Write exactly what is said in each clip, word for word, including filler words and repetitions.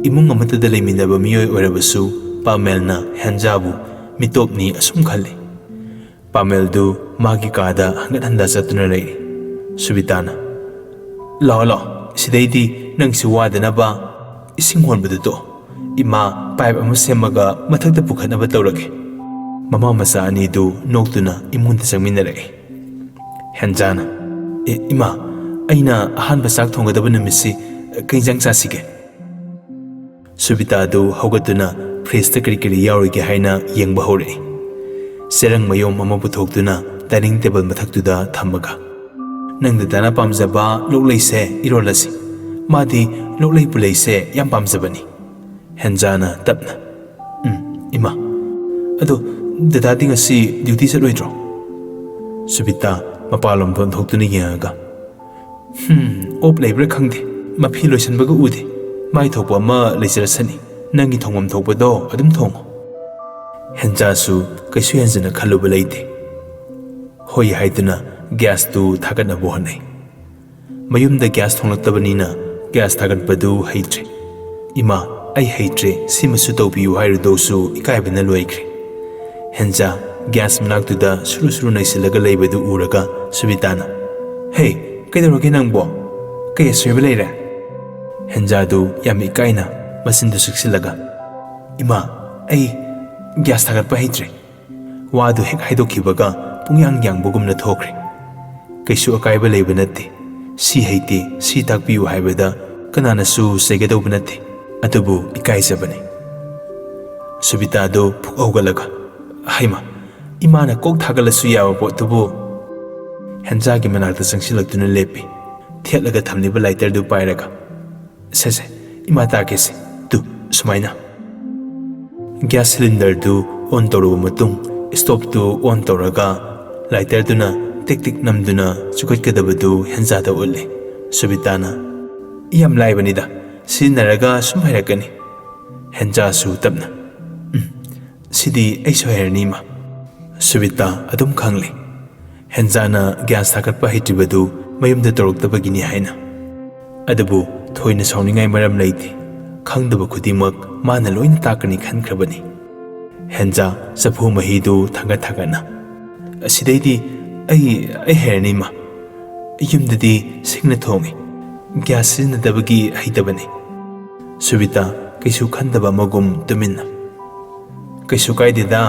ꯏꯃꯨꯡ ꯑꯃꯠꯇꯗ ꯂꯩꯃꯤꯟꯅꯕ ꯃꯤꯑꯣꯏ ꯑꯣꯏꯔꯕꯁꯨ ꯄꯥꯃꯦꯜꯅ ꯍꯦꯟꯖꯥꯕꯨ ꯃꯤꯇꯣꯞꯅꯤ ꯑꯁꯨꯝ ꯈꯜꯂꯤ꯫ ꯄꯥꯃꯦꯜꯗꯨ ꯃꯥꯒꯤ ꯀꯥꯗ ꯍꯟꯒꯠ ꯍꯟꯗ ꯆꯠꯇꯨꯅ ꯂꯩꯔꯤ꯫ ꯁꯨꯕꯤꯇꯥꯅ, "ꯂꯥꯛꯑꯣ, ꯂꯥꯛꯑꯣ, ꯁꯤꯗꯩꯗꯤ ꯅꯪꯁꯨ ꯋꯥꯗꯅꯕ ꯏꯁꯤꯡ ꯍꯣꯟꯕꯗꯨ ꯇꯣꯛꯑꯣ꯫ ꯏꯃꯥ ꯄꯥꯏꯞ ꯑꯃ ꯁꯦꯝꯃꯒ ꯃꯊꯛꯇ ꯄꯨꯈꯠꯅꯕ ꯇꯧꯔꯒꯦ꯫" ꯃꯃꯥ ꯃꯆꯥ ꯑꯅꯤꯗꯨ ꯅꯣꯛꯇꯨꯅ ꯏꯃꯨꯡꯗ ꯆꯪꯃꯤꯟꯅꯔꯛꯏ꯫ ꯍꯦꯟꯖꯥꯅ, "ꯑꯦ, ꯏꯃꯥ, ꯑꯩꯅ ꯑꯍꯥꯟꯕ ꯆꯥꯛ ꯊꯣꯡꯒꯗꯕ ꯅꯨꯃꯤꯠꯁꯤ ꯀꯩ ꯏꯟꯖꯥꯡ ꯆꯥꯁꯤꯒꯦ?" ꯁꯨꯕꯤꯇꯥꯗꯨ ꯍꯧꯒꯠꯇꯨꯅ ꯐ꯭ꯔꯤꯖꯇ ꯀꯔꯤ ꯀꯔꯤ ꯌꯥꯎꯔꯤꯒꯦ ꯍꯥꯏꯅ ꯌꯦꯡꯕ ꯍꯧꯔꯛꯏ꯫ ꯆꯦꯔꯪ ꯃꯌꯣꯝ ꯑꯃ ꯄꯨꯊꯣꯛꯇꯨꯅ ꯗꯥꯏꯅꯤꯡ ꯇꯦꯕꯜ ꯃꯊꯛꯇꯨꯗ ꯊꯝꯃꯒ, "ꯅꯪ ꯗꯗꯥꯅ ꯄꯥꯝꯖꯕ ꯂꯣꯛꯂꯩꯁꯦ ꯏꯔꯣꯜꯂꯁꯤ꯫ ꯃꯥꯗꯤ ꯂꯣꯛꯂꯩ ꯄꯨꯂꯩꯁꯦ ꯌꯥꯝ ꯄꯥꯝꯖꯕꯅꯤ꯫" ꯍꯦꯟꯖꯥꯅ ꯇꯞꯅ, "ꯎꯝ, ꯏꯃꯥ꯫ ꯑꯗꯣ ꯗꯗꯥꯗꯤ ꯉꯁꯤ ꯗ꯭ꯌꯨꯇꯤ ꯆꯠꯂꯣꯏꯗ꯭ꯔꯣ?" ꯁꯨꯕꯤꯇꯥ ꯃꯄꯥꯟꯂꯣꯝꯗ ꯑꯣꯟꯊꯣꯛꯇꯨꯅ ꯌꯦꯡꯉꯒ, "ꯍꯝ, ꯑꯣꯞ ꯂꯩꯕ꯭ꯔꯥ ꯈꯪꯗꯦ꯫ ꯃꯐꯤ ꯂꯣꯏꯁꯟꯕꯒ ꯎꯗꯦ꯫ ꯃꯥꯏ ꯊꯣꯛꯄ ꯑꯃ ꯂꯩꯖꯔꯁꯅꯤ꯫ ꯅꯪꯒꯤ ꯊꯣꯡꯐꯝ ꯊꯣꯛꯄꯗꯣ ꯑꯗꯨꯝ ꯊꯣꯡꯉꯣ꯫" ꯍꯦꯟꯖꯥꯁꯨ ꯀꯩꯁꯨ ꯍꯦꯟꯖꯤꯟꯅ ꯈꯜꯂꯨꯕ ꯂꯩꯇꯦ꯫ ꯍꯣꯏ ꯍꯥꯏꯗꯨꯅ ꯒ꯭ꯌꯥꯁꯇꯨ ꯊꯥꯒꯠꯅꯕ ꯍꯣꯠꯅꯩ꯫ ꯃꯌꯨꯝꯗ ꯒ꯭ꯌꯥꯁ ꯊꯣꯡꯂꯛꯇꯕꯅꯤꯅ ꯒ꯭ꯌꯥꯁ ꯊꯥꯒꯠꯄꯗꯨ ꯍꯩꯇ꯭ꯔꯦ꯫ "ꯏꯃꯥ, ꯑꯩ ꯍꯩꯇ꯭ꯔꯦ, ꯁꯤꯃꯁꯨ ꯇꯧꯕꯤꯌꯨ" ꯍꯥꯏꯔꯨꯗꯧꯁꯨ ꯏꯀꯥꯏꯕꯅ ꯂꯣꯏꯈ꯭ꯔꯦ꯫ ꯍꯦꯟꯖꯥ ꯒ꯭ꯌꯥꯁ ꯃꯅꯥꯛꯇꯨꯗ ꯁꯨꯔꯨ ꯁꯨꯔꯨ ꯅꯩꯁꯤꯜꯂꯒ ꯂꯩꯕꯗꯨ ꯎꯔꯒ ꯁꯨꯕꯤꯇꯥꯅ, "ꯍꯦ, ꯀꯩꯗꯧꯔꯒꯦ ꯅꯪꯕꯣ? ꯀꯩ ꯑꯁꯣꯏꯕ ꯂꯩꯔꯦ?" ꯍꯦꯟꯖꯥꯗꯨ ꯌꯥꯝ ꯏꯀꯥꯏꯅ ꯃꯆꯤꯟꯗꯨ ꯆꯤꯛꯁꯤꯜꯂꯒ, "ꯏꯃꯥ, ꯑꯩ ꯒ꯭ꯌꯥꯁ ꯊꯥꯒꯠꯄ ꯍꯩꯇ꯭ꯔꯦ꯫" ꯋꯥꯗꯨ ꯍꯦꯛ ꯍꯥꯏꯗꯣꯛꯈꯤꯕꯒ ꯄꯨꯡꯌꯥꯡ ꯌꯥꯡꯕꯒꯨꯝꯅ ꯊꯣꯛꯈ꯭ꯔꯦ꯫ "ꯀꯩꯁꯨ ꯑꯀꯥꯏꯕ ꯂꯩꯕ ꯅꯠꯇꯦ꯫ ꯁꯤ ꯍꯩꯇꯦ, ꯁꯤ ꯇꯥꯛꯄꯤꯌꯨ ꯍꯥꯏꯕꯗ ꯀꯅꯥꯅꯁꯨ ꯆꯩꯒꯗꯧꯕ ꯅꯠꯇꯦ꯫ ꯑꯗꯨꯕꯨ ꯏꯀꯥꯏꯖꯕꯅꯤ꯫" ꯁꯨꯕꯤꯇꯥꯗꯨ ꯐꯨꯛ ꯍꯧꯒꯠꯂꯒ, "ꯍꯩꯃꯥ, ꯏꯃꯥꯅ ꯀꯣꯛ ꯊꯥꯒꯠꯂꯁꯨ ꯌꯥꯕ ꯄꯣꯠꯇꯨꯕꯨ!" ꯍꯦꯟꯖꯥꯒꯤ ꯃꯅꯥꯛꯇ ꯆꯪꯁꯤꯜꯂꯛꯇꯨꯅ ꯂꯦꯞꯄꯤ꯫ ꯊꯦꯠꯂꯒ ꯊꯝꯂꯤꯕ ꯂꯥꯏꯇꯔꯗꯨ ꯄꯥꯏꯔꯒ, "ꯁꯦ, ꯁꯦ, ꯏꯃꯥ ꯇꯥꯛꯀꯦꯁꯦ꯫ ꯇꯨ, ꯁꯨꯃꯥꯏꯅ꯫" ꯒ꯭ꯌꯥꯁ ꯁꯤꯂꯤꯟꯗꯔꯗꯨ ꯑꯣꯟ ꯇꯧꯔꯕ ꯃꯇꯨꯡ, ꯁ꯭ꯇꯣꯞꯇꯨ ꯑꯣꯟ ꯇꯧꯔꯒ ꯂꯥꯏꯇꯔꯗꯨꯅ ꯇꯤꯛ ꯇꯤꯛ ꯅꯝꯗꯨꯅ ꯆꯨꯈꯠꯀꯗꯕꯗꯨ ꯍꯦꯟꯖꯥꯗ ꯎꯠꯂꯤ꯫ ꯁꯨꯕꯤꯇꯥꯅ, "ꯌꯥꯝ ꯂꯥꯏꯕꯅꯤꯗ, ꯁꯤꯖꯤꯟꯅꯔꯒ ꯁꯨꯝ ꯍꯩꯔꯛꯀꯅꯤ꯫" ꯍꯦꯟꯖꯥꯁꯨ ꯇꯞꯅ, "ꯎꯝ, ꯁꯤꯗꯤ ꯑꯩꯁꯨ ꯍꯩꯔꯅꯤ, ꯏꯃꯥ꯫" ꯁꯨꯕꯤꯇꯥ ꯑꯗꯨꯝ ꯈꯪꯂꯤ꯫ ꯍꯦꯟꯖꯥꯅ ꯒ꯭ꯌꯥꯁ ꯊꯥꯒꯠꯄ ꯍꯩꯇ꯭ꯔꯤꯕꯗꯨ ꯃꯌꯨꯝꯗ ꯇꯧꯔꯛꯇꯕꯒꯤꯅꯤ ꯍꯥꯏꯅ꯫ ꯑꯗꯨꯕꯨ ꯊꯣꯏꯅ ꯁꯥꯎꯅꯤꯡꯉꯥꯏ ꯃꯔꯝ ꯂꯩꯇꯦ꯫ ꯈꯪꯗꯕ ꯈꯨꯗꯤꯡꯃꯛ ꯃꯥꯅ ꯂꯣꯏꯅ ꯇꯥꯛꯀꯅꯤ ꯈꯟꯈ꯭ꯔꯕꯅꯤ꯫ ꯍꯦꯟꯖꯥ ꯆꯐꯨ ꯃꯍꯤꯗꯨ ꯊꯥꯡꯒꯠ ꯊꯥꯡꯒꯠꯅ, "ꯑꯁꯤꯗꯩꯗꯤ ꯑꯩ ꯑꯩ ꯍꯩꯔꯅꯤ, ꯏꯃꯥ꯫ ꯌꯨꯝꯗꯗꯤ ꯁꯤꯡꯅ ꯊꯣꯡꯉꯤ꯫ ꯒ꯭ꯌꯥꯁ ꯁꯤꯖꯤꯟꯅꯗꯕꯒꯤ ꯍꯩꯇꯕꯅꯤ꯫" ꯁꯨꯕꯤꯇꯥ ꯀꯩꯁꯨ ꯈꯟꯗꯕ ꯑꯃꯒꯨꯝ ꯇꯨꯃꯤꯟꯅ, "ꯀꯩꯁꯨ ꯀꯥꯏꯗꯦꯗ,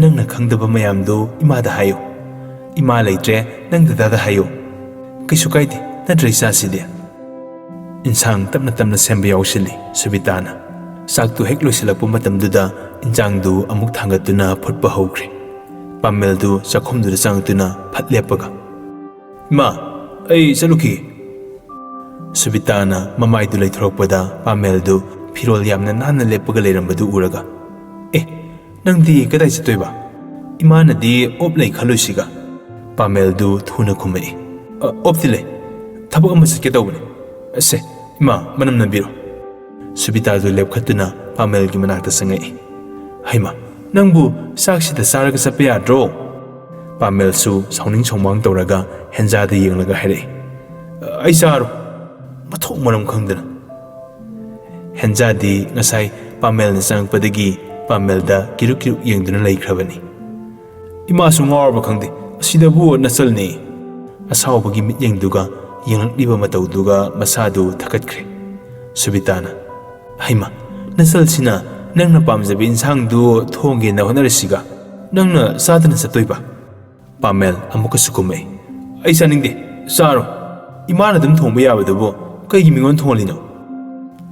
ꯅꯪꯅ ꯈꯪꯗꯕ ꯃꯌꯥꯝꯗꯨ ꯏꯃꯥꯗ ꯍꯥꯏꯌꯨ꯫ ꯏꯃꯥ ꯂꯩꯇ꯭ꯔꯦ, ꯅꯪ ꯗꯗꯥꯗ ꯍꯥꯏꯌꯨ꯫ ꯀꯩꯁꯨ ꯀꯥꯏꯗꯦ, ꯅꯠꯇ꯭ꯔ ꯏꯆꯥꯁꯤꯗꯤ?" ꯏꯟꯁꯥꯡ ꯇꯞꯅ ꯇꯞꯅ ꯁꯦꯝꯕ ꯌꯥꯎꯁꯤꯜꯂꯤ ꯁꯨꯕꯤꯇꯥꯅ꯫ ꯆꯥꯛꯇꯨ ꯍꯦꯛ ꯂꯣꯏꯁꯤꯜꯂꯛꯄ ꯃꯇꯝꯗꯨꯗ ꯏꯟꯁꯥꯡꯗꯨ ꯑꯃꯨꯛ ꯊꯥꯡꯒꯠꯇꯨꯅ ꯐꯨꯠꯄ ꯍꯧꯈ꯭ꯔꯦ꯫ ꯄꯥꯃꯦꯜꯗꯨ ꯆꯥꯛꯈꯨꯝꯗꯨꯗ ꯆꯪꯉꯛꯇꯨꯅ ꯐꯠ ꯂꯦꯞꯄꯒ, "ꯏꯃꯥ, ꯑꯩ ꯆꯠꯂꯨꯈꯤꯒꯦ꯫" ꯁꯨꯕꯤꯇꯥꯅ ꯃꯃꯥꯏꯗꯨ ꯂꯩꯊꯣꯔꯛꯄꯗ ꯄꯥꯃꯦꯜꯗꯨ ꯐꯤꯔꯣꯜ ꯌꯥꯝꯅ ꯅꯥꯟꯅ ꯂꯦꯞꯄꯒ ꯂꯩꯔꯝꯕꯗꯨ ꯎꯔꯒ, "ꯑꯦ, ꯅꯪꯗꯤ ꯀꯗꯥꯏ ꯆꯠꯇꯣꯏꯕ? ꯏꯃꯥꯅꯗꯤ ꯑꯣꯞ ꯂꯩ ꯈꯜꯂꯨꯁꯤꯒ꯫" ꯄꯥꯃꯦꯜꯗꯨ ꯊꯨꯅ ꯈꯨꯝꯃꯛꯏ, "ꯑ, ꯑꯣꯞꯇꯤ ꯂꯩ꯫ ꯊꯕꯛ ꯑꯃ ꯆꯠꯀꯦ ꯇꯧꯕꯅꯤ꯫ ꯑꯁꯦ, ꯏꯃꯥ, ꯃꯅꯝ ꯅꯝꯕꯤꯔꯣ꯫" ꯁꯨꯕꯤꯇꯥꯗꯨ ꯂꯦꯞꯈꯠꯇꯨꯅ ꯄꯥꯃꯦꯜꯒꯤ ꯃꯅꯥꯛꯇ ꯆꯪꯉꯛꯏ꯫ "ꯍꯩꯃꯥ, ꯅꯪꯕꯨ ꯆꯥꯛꯁꯤꯗ ꯆꯥꯔꯒ ꯆꯠꯄ ꯌꯥꯗ꯭ꯔꯣ?" ꯄꯥꯃꯦꯜꯁꯨ ꯁꯥꯎꯅꯤꯡ ꯁꯥꯎꯃꯥꯡ ꯇꯧꯔꯒ ꯍꯦꯟꯖꯥꯗ ꯌꯦꯡꯂꯒ ꯍꯥꯏꯔꯛꯏ, "ꯑꯩ ꯆꯥꯔꯣ꯫" ꯃꯊꯣꯡ ꯃꯔꯝ ꯈꯪꯗꯅ꯫ ꯍꯦꯟꯖꯥꯗꯤ ꯉꯁꯥꯏ ꯄꯥꯃꯦꯜꯅ ꯆꯪꯉꯛꯄꯗꯒꯤ ꯄꯥꯃꯦꯜꯗ ꯀꯤꯔꯨꯛ ꯀꯤꯔꯨꯛ ꯌꯦꯡꯗꯨꯅ ꯂꯩꯈ꯭ꯔꯕꯅꯤ꯫ "ꯏꯃꯥꯁꯨ ꯉꯥꯎꯔꯕ ꯈꯪꯗꯦ, ꯑꯁꯤꯗꯕꯨ ꯅꯆꯜꯅꯤ꯫" ꯑꯁꯥꯎꯕꯒꯤ ꯃꯤꯠꯌꯦꯡꯗꯨꯒ ꯌꯦꯡꯂꯛꯂꯤꯕ ꯃꯇꯧꯗꯨꯒ ꯃꯁꯥꯗꯨ ꯊꯛꯀꯠꯈ꯭ꯔꯦ꯫ ꯁꯨꯕꯤꯇꯥꯅ, "ꯍꯩꯃꯥ, ꯅꯆꯜꯁꯤꯅ ꯅꯪꯅ ꯄꯥꯝꯖꯕ ꯏꯟꯁꯥꯡꯗꯨ ꯊꯣꯡꯒꯦꯅ ꯍꯣꯠꯅꯔꯤꯁꯤꯒ ꯅꯪꯅ ꯆꯥꯗꯅ ꯆꯠꯇꯣꯏꯕ?" ꯄꯥꯃꯦꯜ ꯑꯃꯨꯛꯀꯁꯨ ꯀꯨꯝꯃꯛꯏ꯫ "ꯑꯩ ꯆꯥꯅꯤꯡꯗꯦ, ꯆꯥꯔꯣ꯫ ꯏꯃꯥꯅ ꯑꯗꯨꯝ ꯊꯣꯡꯕ ꯌꯥꯕꯗꯨꯕꯨ ꯀꯩꯒꯤ ꯃꯤꯉꯣꯟꯗ ꯊꯣꯡꯍꯜꯂꯤꯅꯣ?"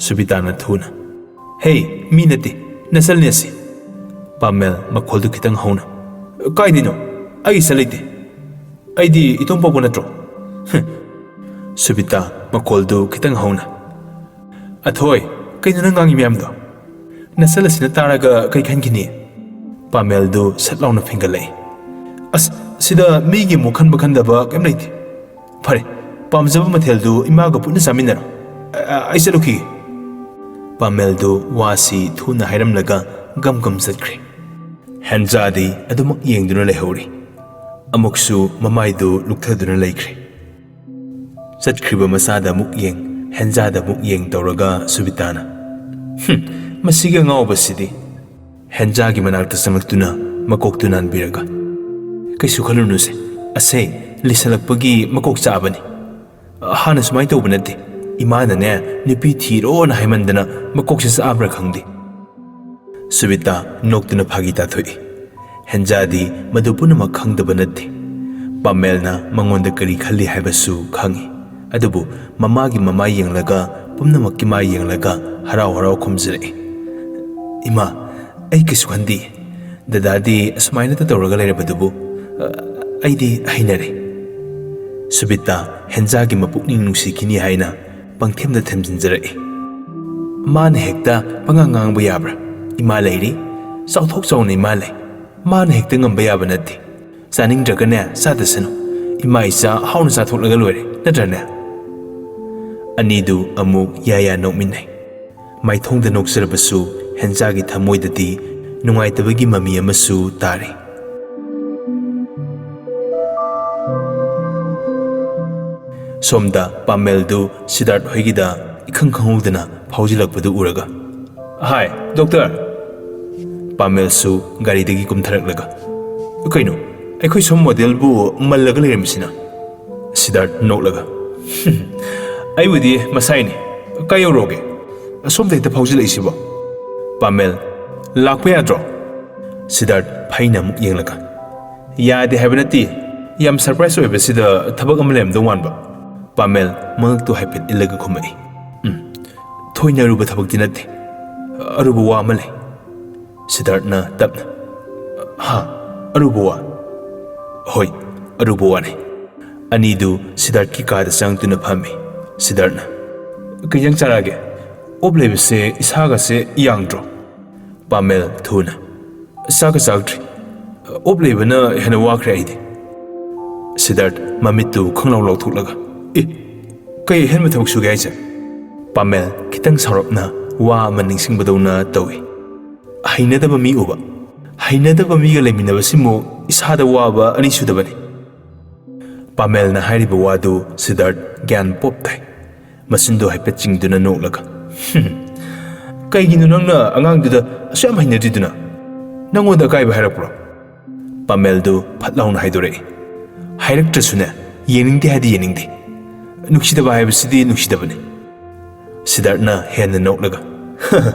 ꯁꯨꯕꯤꯇꯥꯅ ꯊꯨꯅ, "ꯍꯦ, ꯃꯤ ꯅꯠꯇꯦ, ꯅꯆꯜꯅꯦ ꯑꯁꯤ꯫" ꯄꯥꯃꯦꯜ ꯃꯈꯣꯜꯗꯨ ꯈꯤꯇꯪ ꯍꯧꯅ, "ꯀꯥꯏꯗꯩꯅꯣ? ꯑꯩ ꯏꯆꯜ ꯂꯩꯇꯦ꯫ ꯑꯩꯗꯤ ꯏꯇꯣꯝ ꯄꯣꯛꯄ ꯅꯠꯇ꯭ꯔꯣ?" ꯍꯨꯝ꯫ ꯁꯨꯕꯤꯇꯥ ꯃꯈꯣꯜꯗꯨ ꯈꯤꯇꯪ ꯍꯧꯅ, "ꯑꯊꯣꯏ, ꯀꯩꯅꯣ ꯅꯪ ꯉꯥꯡꯉꯤ ꯃꯌꯥꯝꯗꯣ? ꯅꯆꯜ ꯑꯁꯤꯅ ꯇꯥꯔꯒ ꯀꯩ ꯈꯟꯈꯤꯅꯤ?" ꯄꯥꯃꯦꯜꯗꯨ ꯁꯠ ꯂꯥꯎꯅ ꯐꯤꯡꯒꯠꯂꯛꯏ꯫ "ꯑꯁ, ꯁꯤꯗ ꯃꯤꯒꯤ ꯑꯃꯨꯛ ꯈꯟꯕ ꯈꯟꯗꯕ ꯀꯩꯝ ꯂꯩꯇꯦ꯫ ꯐꯔꯦ, ꯄꯥꯝꯖꯕ ꯃꯊꯦꯜꯗꯨ ꯏꯃꯥꯒ ꯄꯨꯟꯅ ꯆꯥꯃꯤꯟꯅꯔꯣ꯫ ꯑ-, ꯑ-, ꯑꯩ ꯆꯠꯂꯨꯈꯤꯒꯦ꯫" ꯄꯥꯃꯦꯜꯗꯨ ꯋꯥꯁꯤ ꯊꯨꯅ ꯍꯥꯏꯔꯝꯂꯒ ꯒꯝ ꯒꯝ ꯆꯠꯈ꯭ꯔꯦ꯫ ꯍꯦꯟꯖꯥꯗꯤ ꯑꯗꯨꯃꯛ ꯌꯦꯡꯗꯨꯅ ꯂꯩꯍꯧꯔꯤ꯫ ꯑꯃꯨꯛꯁꯨ ꯃꯃꯥꯏꯗꯨ ꯂꯨꯛꯊꯗꯨꯅ ꯂꯩꯈ꯭ꯔꯦ꯫ ꯆꯠꯈ꯭ꯔꯤꯕ ꯃꯆꯥꯗ ꯑꯃꯨꯛ ꯌꯦꯡ, ꯍꯦꯟꯖꯥꯗ ꯑꯃꯨꯛ ꯌꯦꯡ ꯇꯧꯔꯒ ꯁꯨꯕꯤꯇꯥꯅ, "ꯍꯨꯝ, ꯃꯁꯤꯒꯤ ꯑꯉꯥꯎꯕꯁꯤꯗꯤ"꯫ ꯍꯦꯟꯖꯥꯒꯤ ꯃꯅꯥꯛꯇ ꯆꯪꯂꯛꯇꯨꯅ ꯃꯀꯣꯛꯇꯨ ꯅꯥꯟꯕꯤꯔꯒ, "ꯀꯩꯁꯨ ꯈꯜꯂꯨꯅꯨꯁꯦ, ꯑꯁꯦ ꯂꯤꯁꯜꯂꯛꯄꯒꯤ ꯃꯀꯣꯛ ꯆꯥꯛꯑꯕꯅꯤ꯫ ꯍꯥꯟꯅ ꯁꯨꯃꯥꯏꯅ ꯇꯧꯕ ꯅꯠꯇꯦ꯫ ꯏꯃꯥꯅꯅꯦ, ꯅꯨꯄꯤ ꯊꯤꯔꯣꯅ ꯍꯥꯏꯃꯟꯗꯅ ꯃꯀꯣꯛꯁꯦ ꯆꯥꯛꯑꯕ꯭ꯔꯥ ꯈꯪꯗꯦ"꯫ ꯁꯨꯕꯤꯇꯥ ꯅꯣꯛꯇꯨꯅ ꯐꯥꯒꯤ ꯇꯥꯊꯣꯛꯏ꯫ ꯍꯦꯟꯖꯥꯗꯤ ꯃꯗꯨ ꯄꯨꯝꯅꯃꯛ ꯈꯪꯗꯕ ꯅꯠꯇꯦ꯫ ꯄꯥꯃꯦꯜꯅ ꯃꯉꯣꯟꯗ ꯀꯔꯤ ꯈꯜꯂꯤ ꯍꯥꯏꯕꯁꯨ ꯈꯪꯏ꯫ ꯑꯗꯨꯕꯨ ꯃꯃꯥꯒꯤ ꯃꯃꯥꯏ ꯌꯦꯡꯂꯒ, ꯄꯨꯝꯅꯃꯛꯀꯤ ꯃꯥꯏ ꯌꯦꯡꯂꯒ ꯍꯔꯥꯎ ꯍꯔꯥꯎ ꯈꯨꯝꯖꯔꯛꯏ, "ꯏꯃꯥ, ꯑꯩ ꯀꯩꯁꯨ ꯈꯟꯗꯦ꯫ ꯗꯗꯥꯗꯤ ꯑꯁꯨꯃꯥꯏꯅꯇ ꯇꯧꯔꯒ ꯂꯩꯔꯕꯗꯨꯕꯨ, ꯑ, ꯑꯩꯗꯤ ꯍꯩꯅꯔꯦ"꯫ ꯁꯨꯕꯤꯇꯥ ꯍꯦꯟꯖꯥꯒꯤ ꯃꯄꯨꯛꯅꯤꯡ ꯅꯨꯡꯁꯤꯈꯤꯅꯤ ꯍꯥꯏꯅ ꯄꯪꯊꯦꯝꯗ ꯊꯦꯝꯖꯤꯟꯖꯔꯛꯏ꯫ "ꯃꯥꯅ ꯍꯦꯛꯇ ꯄꯉꯥꯡ ꯉꯥꯡꯕ ꯌꯥꯕ꯭ꯔꯥ? ꯏꯃꯥ ꯂꯩꯔꯤ, ꯆꯥꯎꯊꯣꯛ ꯆꯥꯎꯅ ꯏꯃꯥ ꯂꯩ꯫ ꯃꯥꯅ ꯍꯦꯛꯇ ꯉꯝꯕ ꯌꯥꯕ ꯅꯠꯇꯦ꯫ ꯆꯥꯅꯤꯡꯗ꯭ꯔꯒꯅꯦ, ꯆꯥꯗꯁꯅꯨ꯫ ꯏꯃꯥ ꯏꯆꯥ ꯍꯥꯎꯅ ꯆꯥꯊꯣꯛꯂꯒ ꯂꯣꯏꯔꯦ, ꯅꯠꯇ꯭ꯔꯅꯦ?" ꯑꯅꯤꯗꯨ ꯑꯃꯨꯛ ꯌꯥ ꯌꯥ ꯅꯣꯛꯃꯤꯟꯅꯩ꯫ ꯃꯥꯏꯊꯣꯡꯗ ꯅꯣꯛꯆꯔꯕꯁꯨ ꯍꯦꯟꯖꯥꯒꯤ ꯊꯃꯣꯏꯗꯗꯤ ꯅꯨꯡꯉꯥꯏꯇꯕꯒꯤ ꯃꯃꯤ ꯑꯃꯁꯨ ꯇꯥꯔꯤ꯫ ꯁꯣꯝꯗ ꯄꯥꯃꯦꯜꯗꯨ ꯁꯤꯗꯥꯔꯠ ꯍꯣꯏꯒꯤꯗ ꯏꯈꯪ ꯈꯪꯍꯧꯗꯅ ꯐꯥꯎꯖꯤꯜꯂꯛꯄꯗꯨ ꯎꯔꯒ, "ꯍꯥꯏ, ꯗꯣꯛꯇꯔ!" ꯄꯥꯃꯦꯜꯁꯨ ꯒꯥꯔꯤꯗꯒꯤ ꯀꯨꯝꯊꯔꯛꯂꯒ, "ꯀꯩꯅꯣ, ꯑꯩꯈꯣꯏ ꯁꯣꯝ ꯃꯣꯗꯦꯜꯕꯨ ꯃꯜꯂꯒ ꯂꯩꯔꯝꯃꯤꯁꯤꯅ?" ꯁꯤꯗꯥꯔꯠ ꯅꯣꯛꯂꯒ, "ꯑꯩꯕꯨꯗꯤ ꯃꯁꯥꯏꯅꯤ꯫ ꯀꯥꯏ ꯌꯧꯔꯣꯒꯦ? ꯑꯁꯣꯝꯗ ꯍꯦꯛꯇ ꯐꯥꯎꯖꯤꯜꯂꯛꯏꯁꯤꯕꯣ?" ꯄꯥꯃꯦꯜ, "ꯂꯥꯛꯄ ꯌꯥꯗ꯭ꯔꯣ?" ꯁꯤꯗꯥꯔꯠ ꯐꯩꯅ ꯑꯃꯨꯛ ꯌꯦꯡꯂꯒ, "ꯌꯥꯗꯦ ꯍꯥꯏꯕ ꯅꯠꯇꯦ, ꯌꯥꯝ ꯁꯔꯄ꯭ꯔꯥꯏꯁ ꯑꯣꯏꯕꯁꯤꯗ ꯊꯕꯛ ꯑꯃ ꯂꯩꯔꯝꯗꯧ ꯃꯥꯟꯕ"꯫ ꯄꯥꯃꯦꯜ ꯃꯉꯛꯇꯨ ꯍꯥꯏꯐꯦꯠ ꯏꯜꯂꯒ ꯈꯨꯝꯃꯛꯏ, "ꯎꯝ, ꯊꯣꯏꯅ ꯑꯔꯨꯕ ꯊꯕꯛꯇꯤ ꯅꯠꯇꯦ꯫ ꯑꯔꯨꯕ ꯋꯥ ꯑꯃ ꯂꯩ"꯫ ꯁꯤꯗꯥꯔꯠꯅ ꯇꯞꯅ, "ꯍꯥ, ꯑꯔꯨꯕ ꯋꯥ?" "ꯍꯣꯏ, ꯑꯔꯨꯕ ꯋꯥꯅꯤ"꯫ ꯑꯅꯤꯗꯨ ꯁꯤꯗꯥꯔꯠꯀꯤ ꯀꯥꯗ ꯆꯪꯗꯨꯅ ꯐꯝꯃꯤ꯫ ꯁꯤꯗꯥꯔꯠꯅ, "ꯀꯩ ꯏꯟꯖꯥꯡ ꯆꯥꯔꯛꯑꯒꯦ? ꯑꯣꯞ ꯂꯩꯕꯁꯦ ꯏꯁꯥꯒꯁꯦ ꯌꯥꯡꯗ꯭ꯔꯣ?" ꯄꯥꯃꯦꯜ ꯊꯨꯅ, "ꯆꯥꯛꯀ ꯆꯥꯛꯇ꯭ꯔꯤ꯫ ꯑꯣꯞ ꯂꯩꯕꯅ ꯍꯦꯟꯅ ꯋꯥꯈ꯭ꯔꯦ ꯑꯩꯗꯤ"꯫ ꯁꯤꯗꯥꯔꯠ ꯃꯃꯤꯠꯇꯨ ꯈꯪꯂꯥꯎ ꯂꯥꯎꯊꯣꯛꯂꯒ, "ꯑꯦ, ꯀꯩ ꯑꯍꯦꯟꯕ ꯊꯕꯛ ꯁꯨꯒꯦ ꯍꯥꯏꯁꯦ?" ꯄꯥꯃꯦꯜ ꯈꯤꯇꯪ ꯁꯥꯎꯔꯞꯅ ꯋꯥ ꯑꯃ ꯅꯤꯡꯁꯤꯡꯕꯗꯧꯅ ꯇꯧꯏ꯫ "ꯍꯩꯅꯗꯕ ꯃꯤ ꯎꯕ꯫ ꯍꯩꯅꯗꯕ ꯃꯤꯒ ꯂꯩꯃꯤꯟꯅꯕꯁꯤꯃꯨꯛ ꯏꯁꯥꯗ ꯋꯥꯕ ꯑꯅꯤꯁꯨꯗꯕꯅꯤ"꯫ ꯄꯥꯃꯦꯜꯅ ꯍꯥꯏꯔꯤꯕ ꯋꯥꯗꯨ ꯁꯤꯗꯥꯔꯠ ꯒ꯭ꯌꯥꯟ ꯄꯣꯞ ꯇꯥꯏ꯫ ꯃꯆꯤꯟꯗꯨ ꯍꯥꯏꯐꯦꯠ ꯆꯤꯡꯗꯨꯅ ꯅꯣꯛꯂꯒ, "ꯍꯝ, "ꯀꯩꯒꯤꯅꯣ ꯅꯪꯅ ꯑꯉꯥꯡꯗꯨꯗ ꯑꯁꯨꯛ ꯌꯥꯝ ꯍꯩꯅꯗ꯭ꯔꯤꯗꯨꯅ? ꯅꯪꯉꯣꯟꯗ ꯑꯀꯥꯏꯕ ꯍꯥꯏꯔꯛꯄ꯭ꯔꯣ?" ꯄꯥꯃꯦꯜꯗꯨ ꯐꯠ ꯂꯥꯎꯅ ꯍꯥꯏꯗꯣꯔꯛꯏ꯫ "ꯍꯥꯏꯔꯛꯇ꯭ꯔꯁꯨꯅꯦ, ꯌꯦꯡꯅꯤꯡꯗꯦ ꯍꯥꯏꯗꯤ ꯌꯦꯡꯅꯤꯡꯗꯦ꯫ ꯅꯨꯡꯁꯤꯗꯕ ꯍꯥꯏꯕꯁꯤꯗꯤ ꯅꯨꯡꯁꯤꯗꯕꯅꯤ꯫" ꯁꯤꯗꯥꯔꯠꯅ ꯍꯦꯟꯅ ꯅꯣꯛꯂꯒ,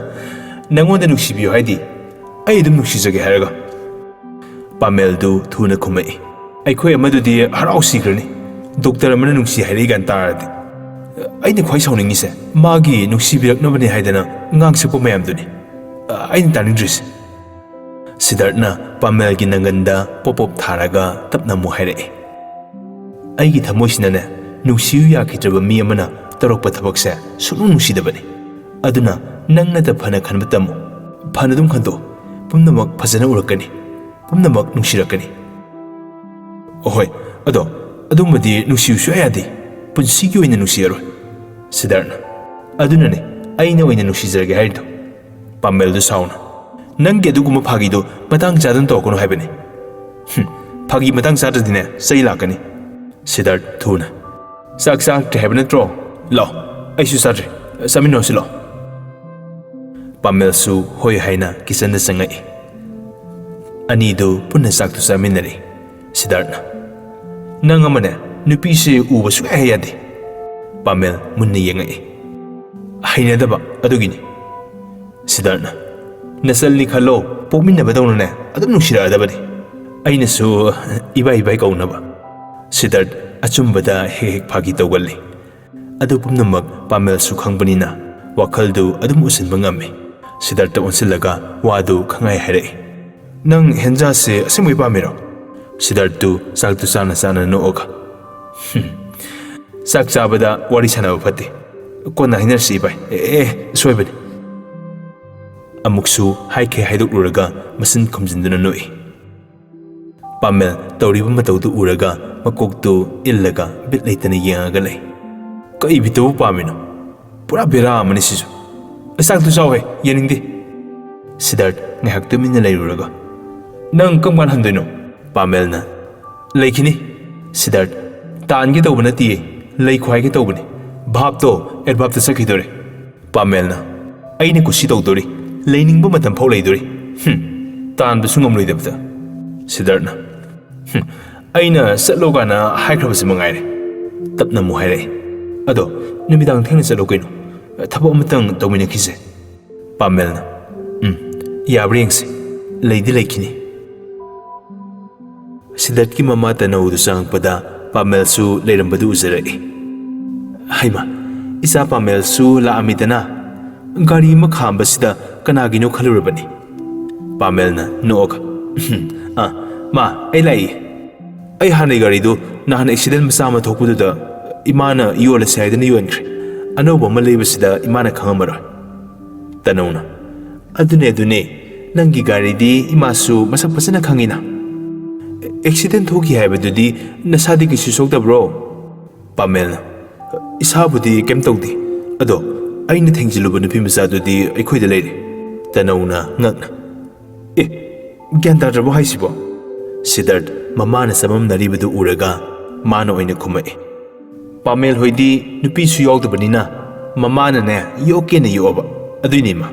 "ꯅꯪꯉꯣꯟꯗ ꯅꯨꯡꯁꯤꯕꯤꯌꯨ ꯍꯥꯏꯗꯤ ꯑꯩ ꯑꯗꯨꯝ ꯅꯨꯡꯁꯤꯖꯒꯦ ꯍꯥꯏꯔꯒ?" ꯄꯥꯃꯦꯜꯗꯨ ꯊꯨꯅ ꯈꯨꯝꯃꯛꯏ꯫ "ꯑꯩꯈꯣꯏ ꯑꯃꯗꯨꯗꯤ ꯍꯔꯥꯎ ꯁꯤꯈ꯭ꯔꯅꯤ, ꯗꯣꯛꯇꯔ ꯑꯃꯅ ꯅꯨꯡꯁꯤ ꯍꯥꯏꯔꯛꯏ ꯀꯥꯏꯅ ꯇꯥꯔꯗꯤ꯫ ꯑꯩꯅ ꯈ꯭ꯋꯥꯏ ꯁꯥꯎꯅꯤꯡꯉꯤꯁꯦ ꯃꯥꯒꯤ ꯅꯨꯡꯁꯤꯕꯤꯔꯛꯅꯕꯅꯦ ꯍꯥꯏꯗꯅ ꯉꯥꯡ ꯁꯛꯄ ꯃꯌꯥꯝꯗꯨꯅꯤ ꯑꯩꯅ ꯇꯥꯅꯤꯡꯗ꯭ꯔꯤꯁꯦ꯫" ꯁꯤꯗꯥꯔꯠꯅ ꯄꯥꯃꯦꯜꯒꯤ ꯅꯪꯒꯟꯗ ꯄꯣꯞ ꯄꯣꯞ ꯊꯥꯔꯒ ꯇꯞꯅ ꯑꯃꯨꯛ ꯍꯥꯏꯔꯛꯏ꯫ "ꯑꯩꯒꯤ ꯊꯃꯣꯏꯁꯤꯅꯅꯦ, ꯅꯨꯡꯁꯤꯌꯨ ꯌꯥꯈꯤꯗ꯭ꯔꯕ ꯃꯤ ꯑꯃꯅ ꯇꯧꯔꯛꯄ ꯊꯕꯛꯁꯦ ꯁꯨꯡꯅꯨꯡ ꯅꯨꯡꯁꯤꯗꯕꯅꯤ꯫ ꯑꯗꯨꯅ ꯅꯪ ꯅꯠꯇ ꯐꯅ ꯈꯟꯕ ꯇꯝꯃꯨ꯫ ꯐꯅ ꯑꯗꯨꯝ ꯈꯟꯗꯣꯛꯎ꯫ ꯄꯨꯝꯅꯃꯛ ꯐꯖꯅ ꯎꯔꯛꯀꯅꯤ꯫ ꯄꯨꯝꯅꯃꯛ ꯅꯨꯡꯁꯤꯔꯛꯀꯅꯤ꯫" "ꯑꯍꯣꯏ, ꯑꯗꯣ ꯑꯗꯨꯃꯗꯤ ꯅꯨꯡꯁꯤꯌꯨ ꯁꯨꯡꯌꯥ ꯌꯥꯗꯦ꯫ ꯄꯨꯟꯁꯤꯒꯤ ꯑꯣꯏꯅ ꯅꯨꯡꯁꯤꯔꯔꯣꯏ꯫" ꯁꯤꯗꯥꯔꯠꯅ, "ꯑꯗꯨꯅꯅꯦ ꯑꯩꯅ ꯑꯣꯏꯅ ꯅꯨꯡꯁꯤꯖꯔꯒꯦ ꯍꯥꯏꯔꯤꯗꯣ꯫" ꯄꯥꯃꯦꯜꯗꯨ ꯁꯥꯎꯅ, "ꯅꯪꯒꯤ ꯑꯗꯨꯒꯨꯝꯕ ꯐꯥꯒꯤꯗꯣ ꯃꯇꯥꯡ ꯆꯥꯗꯅ ꯇꯧꯔꯛꯀꯅꯨ ꯍꯥꯏꯕꯅꯤ꯫" "ꯍꯨꯝ, ꯐꯥꯒꯤ ꯃꯇꯥꯡ ꯆꯥꯗ꯭ꯔꯗꯤꯅꯦ ꯆꯩ ꯂꯥꯛꯀꯅꯤ꯫" ꯁꯤꯗꯥꯔꯠ ꯊꯨꯅ, "ꯆꯥꯛ ꯆꯥꯔꯛꯇ꯭ꯔꯦ ꯍꯥꯏꯕ ꯅꯠꯇ꯭ꯔꯣ? ꯂꯥꯛꯑꯣ, ꯑꯩꯁꯨ ꯆꯥꯗ꯭ꯔꯤ, ꯆꯥꯃꯤꯟꯅꯔꯁꯤ ꯂꯥꯛꯑꯣ꯫" ꯄꯥꯃꯦꯜꯁꯨ ꯍꯣꯏ ꯍꯥꯏꯅ ꯀꯤꯆꯟꯗ ꯆꯪꯉꯛꯏ꯫ ꯑꯅꯤꯗꯨ ꯄꯨꯟꯅ ꯆꯥꯛꯇꯨ ꯆꯥꯃꯤꯟꯅꯔꯦ꯫ ꯁꯤꯗꯥꯔꯠꯅ, "ꯅꯪ ꯑꯃꯅꯦ, ꯅꯨꯄꯤꯁꯦ ꯎꯕ ꯁꯨꯡꯌꯥ ꯍꯦꯛ ꯌꯥꯗꯦ꯫" ꯄꯥꯃꯦꯜ ꯃꯨꯟꯅ ꯌꯦꯡꯉꯛꯏ꯫ "ꯍꯩꯅꯗꯕ ꯑꯗꯨꯒꯤꯅꯤ꯫" ꯁꯤꯗꯥꯔꯠꯅ, "ꯅꯆꯜꯅꯤ ꯈꯜꯂꯣ, ꯄꯣꯛꯃꯤꯟꯅꯕꯗꯧꯅꯅꯦ ꯑꯗꯨꯝ ꯅꯨꯡꯁꯤꯔꯛꯑꯗꯕꯅꯤ꯫ ꯑꯩꯅꯁꯨ ꯏꯕꯥꯏ ꯏꯕꯥꯏ ꯀꯧꯅꯕ꯫" ꯁꯤꯗꯥꯔꯠ ꯑꯆꯨꯝꯕꯗ ꯍꯦꯛ ꯍꯦꯛ ꯐꯥꯒꯤ ꯇꯧꯒꯜꯂꯤ꯫ ꯑꯗꯨ ꯄꯨꯝꯅꯃꯛ ꯄꯥꯃꯦꯜꯁꯨ ꯈꯪꯕꯅꯤꯅ ꯋꯥꯈꯜꯗꯨ ꯑꯗꯨꯝ ꯎꯁꯤꯟꯕ ꯉꯝꯃꯤ꯫ ꯁꯤꯗꯥꯔꯠꯇ ꯑꯣꯟꯁꯤꯜꯂꯒ ꯋꯥꯗꯨ ꯈꯪꯉꯥꯏ ꯍꯥꯏꯔꯛꯏ꯫ "ꯅꯪ ꯍꯦꯟꯖꯥꯁꯦ ꯑꯁꯦꯡꯕꯩ ꯄꯥꯝꯃꯤꯔꯣ?" ꯁꯤꯗꯥꯔꯠꯇꯨ ꯆꯥꯛꯇꯨ ꯆꯥꯅ ꯆꯥꯅ ꯅꯣꯛꯑꯒ, "ꯍꯨꯝ, ꯆꯥꯛ ꯆꯥꯕꯗ ꯋꯥꯔꯤ ꯁꯥꯟꯅꯕ ꯐꯠꯇꯦ꯫ ꯀꯣꯟꯅ ꯍꯥꯏꯅꯔꯁꯤ ꯏꯕꯥꯏ꯫ ꯑꯦ, ꯑꯦ, ꯁꯣꯏꯕꯅꯤ꯫" ꯑꯃꯨꯛꯁꯨ ꯍꯥꯏꯈꯩ ꯍꯥꯏꯗꯣꯛꯂꯨꯔꯒ ꯃꯆꯤꯟ ꯈꯨꯝꯖꯤꯟꯗꯨꯅ ꯅꯣꯛꯏ꯫ ꯄꯥꯃꯦꯜ ꯇꯧꯔꯤꯕ ꯃꯇꯧꯗꯨ ꯎꯔꯒ ꯃꯀꯣꯛꯇꯨ ꯏꯜꯂꯒ ꯕꯤꯠ ꯂꯩꯇꯅ ꯌꯦꯡꯉꯒ ꯂꯩ꯫ "ꯀꯩ ꯕꯤꯠꯇꯕꯨ ꯄꯥꯝꯃꯤꯅꯣ? ꯄꯨꯔꯥ ꯕꯦꯔꯥ ꯑꯃꯅꯤ ꯁꯤꯁꯨ꯫ ꯆꯥꯛꯇꯨ ꯆꯥꯎꯍꯦ, ꯌꯦꯡꯅꯤꯡꯗꯦ꯫" ꯁꯤꯗꯥꯔꯠ ꯉꯥꯏꯍꯥꯛ ꯇꯨꯃꯤꯟꯅ ꯂꯩꯔꯨꯔꯒ, "ꯅꯪ ꯀꯔꯝ ꯀꯥꯟꯗ ꯍꯟꯗꯣꯏꯅꯣ?" ꯄꯥꯃꯦꯜꯅ, "ꯂꯩꯈꯤꯅꯤ꯫" ꯁꯤꯗꯥꯔꯠ, "ꯇꯥꯟꯒꯦ ꯇꯧꯕ ꯅꯠꯇꯤꯌꯦ, ꯂꯩꯈꯣ ꯍꯥꯏꯒꯦ ꯇꯧꯕꯅꯤ꯫ ꯚꯥꯞꯇꯣ ꯑꯦꯠꯚꯥꯞꯇ ꯆꯠꯈꯤꯗꯣꯔꯦ꯫" ꯄꯥꯃꯦꯜꯅ, ꯑꯩꯅ ꯀꯨꯁꯤ ꯇꯧꯗꯣꯔꯤ, ꯂꯩꯅꯤꯡꯕ ꯃꯇꯝ ꯐꯥꯎ ꯂꯩꯗꯣꯔꯤ꯫ ꯍꯨꯝ, ꯇꯥꯟꯕꯁꯨ ꯉꯝꯂꯣꯏꯗꯕꯗ꯫ ꯁꯤꯗꯥꯔꯠꯅ, "ꯍꯨꯝ, ꯑꯩꯅ ꯆꯠꯂꯣ ꯀꯥꯏꯅ ꯍꯥꯏꯈ꯭ꯔꯕꯁꯤ ꯃꯉꯥꯏꯔꯦ꯫ ꯇꯞꯅ ꯑꯃꯨꯛ ꯍꯥꯏꯔꯛꯏ, "ꯑꯗꯣ ꯅꯨꯃꯤꯗꯥꯡ ꯊꯦꯡꯅ ꯆꯠꯂꯣ ꯀꯩꯅꯣ, ꯊꯕꯛ ꯑꯃꯇꯪ ꯇꯧꯃꯤꯟꯅꯈꯤꯁꯦ"꯫ ꯄꯥꯃꯦꯜꯅ, "ꯎꯝ, ꯌꯥꯕ꯭ꯔꯥ ꯌꯦꯡꯁꯤ, ꯂꯩꯗꯤ ꯂꯩꯈꯤꯅꯤ"꯫ ꯁꯤꯗꯠꯀꯤ ꯃꯃꯥ ꯇꯅꯧꯗꯨ ꯆꯪꯉꯛꯄꯗ ꯄꯥꯃꯦꯜꯁꯨ ꯂꯩꯔꯝꯕꯗꯨ ꯎꯖꯔꯛꯏ꯫ "ꯍꯩꯃꯥ, ꯏꯆꯥ ꯄꯥꯃꯦꯜꯁꯨ ꯂꯥꯛꯑꯝꯃꯤꯗꯅ꯫ ꯒꯥꯔꯤ ꯑꯃ ꯈꯥꯝꯕꯁꯤꯗ ꯀꯅꯥꯒꯤꯅꯣ ꯈꯜꯂꯨꯔꯕꯅꯤ"꯫ ꯄꯥꯃꯦꯜꯅ ꯅꯣꯛꯑꯒ, "ꯑꯥ, ꯃꯥ, ꯑꯩ ꯂꯥꯛꯏ꯫ ꯑꯩ ꯍꯥꯟꯅꯩ ꯒꯥꯔꯤꯗꯨ ꯅꯍꯥꯟ ꯑꯦꯛꯁꯤꯗꯦꯟ ꯃꯆꯥ ꯑꯃ ꯊꯣꯛꯄꯗꯨꯗ ꯏꯃꯥꯅ ꯌꯣꯜꯂꯁꯦ ꯍꯥꯏꯗꯨꯅ ꯌꯣꯟꯈ꯭ꯔꯦ꯫ ꯑꯅꯧꯕ ꯑꯃ ꯂꯩꯕꯁꯤꯗ ꯏꯃꯥꯅ ꯈꯪꯉꯝꯃꯔꯣꯏ"꯫ ꯇꯅꯧꯅ, "ꯑꯗꯨꯅꯦ, ꯑꯗꯨꯅꯦ, ꯅꯪꯒꯤ ꯒꯥꯔꯤꯗꯤ ꯏꯃꯥꯁꯨ ꯃꯁꯛ ꯐꯖꯅ ꯈꯪꯉꯤꯅ꯫ ꯑꯦꯛꯁꯤꯗꯦꯟ ꯊꯣꯛꯈꯤ ꯍꯥꯏꯕꯗꯨꯗꯤ ꯅꯁꯥꯗꯤ ꯀꯩꯁꯨ ꯁꯣꯛꯇꯕ꯭ꯔꯣ?" ꯄꯥꯃꯦꯜꯅ, "ꯏꯁꯥꯕꯨꯗꯤ ꯀꯩꯝ ꯇꯧꯗꯦ, ꯑꯗꯣ ꯑꯩꯅ ꯊꯦꯡꯖꯤꯜꯂꯨꯕ ꯅꯨꯄꯤ ꯃꯆꯥꯗꯨꯗꯤ ꯑꯩꯈꯣꯏꯗ ꯂꯩꯔꯦ"꯫ ꯇꯅꯧꯅ ꯉꯛꯅ, "ꯑꯦ, ꯒ꯭ꯌꯥꯟ ꯇꯥꯗ꯭ꯔꯕꯣ ꯍꯥꯏꯁꯤꯕꯣ?" ꯁꯤꯗꯥꯔꯠ ꯃꯃꯥꯅ ꯆꯃꯝꯅꯔꯤꯕꯗꯨ ꯎꯔꯒ ꯃꯥꯅ ꯑꯣꯏꯅ ꯈꯨꯝꯃꯛꯏ꯫ "ꯄꯥꯃꯦꯜ ꯍꯣꯏꯗꯤ ꯅꯨꯄꯤꯁꯨ ꯌꯥꯎꯗꯕꯅꯤꯅ ꯃꯃꯥꯅꯅꯦ ꯌꯣꯛꯀꯦꯅ ꯌꯣꯛꯑꯕ, ꯑꯗꯨꯏꯅꯦ ꯏꯃꯥ"꯫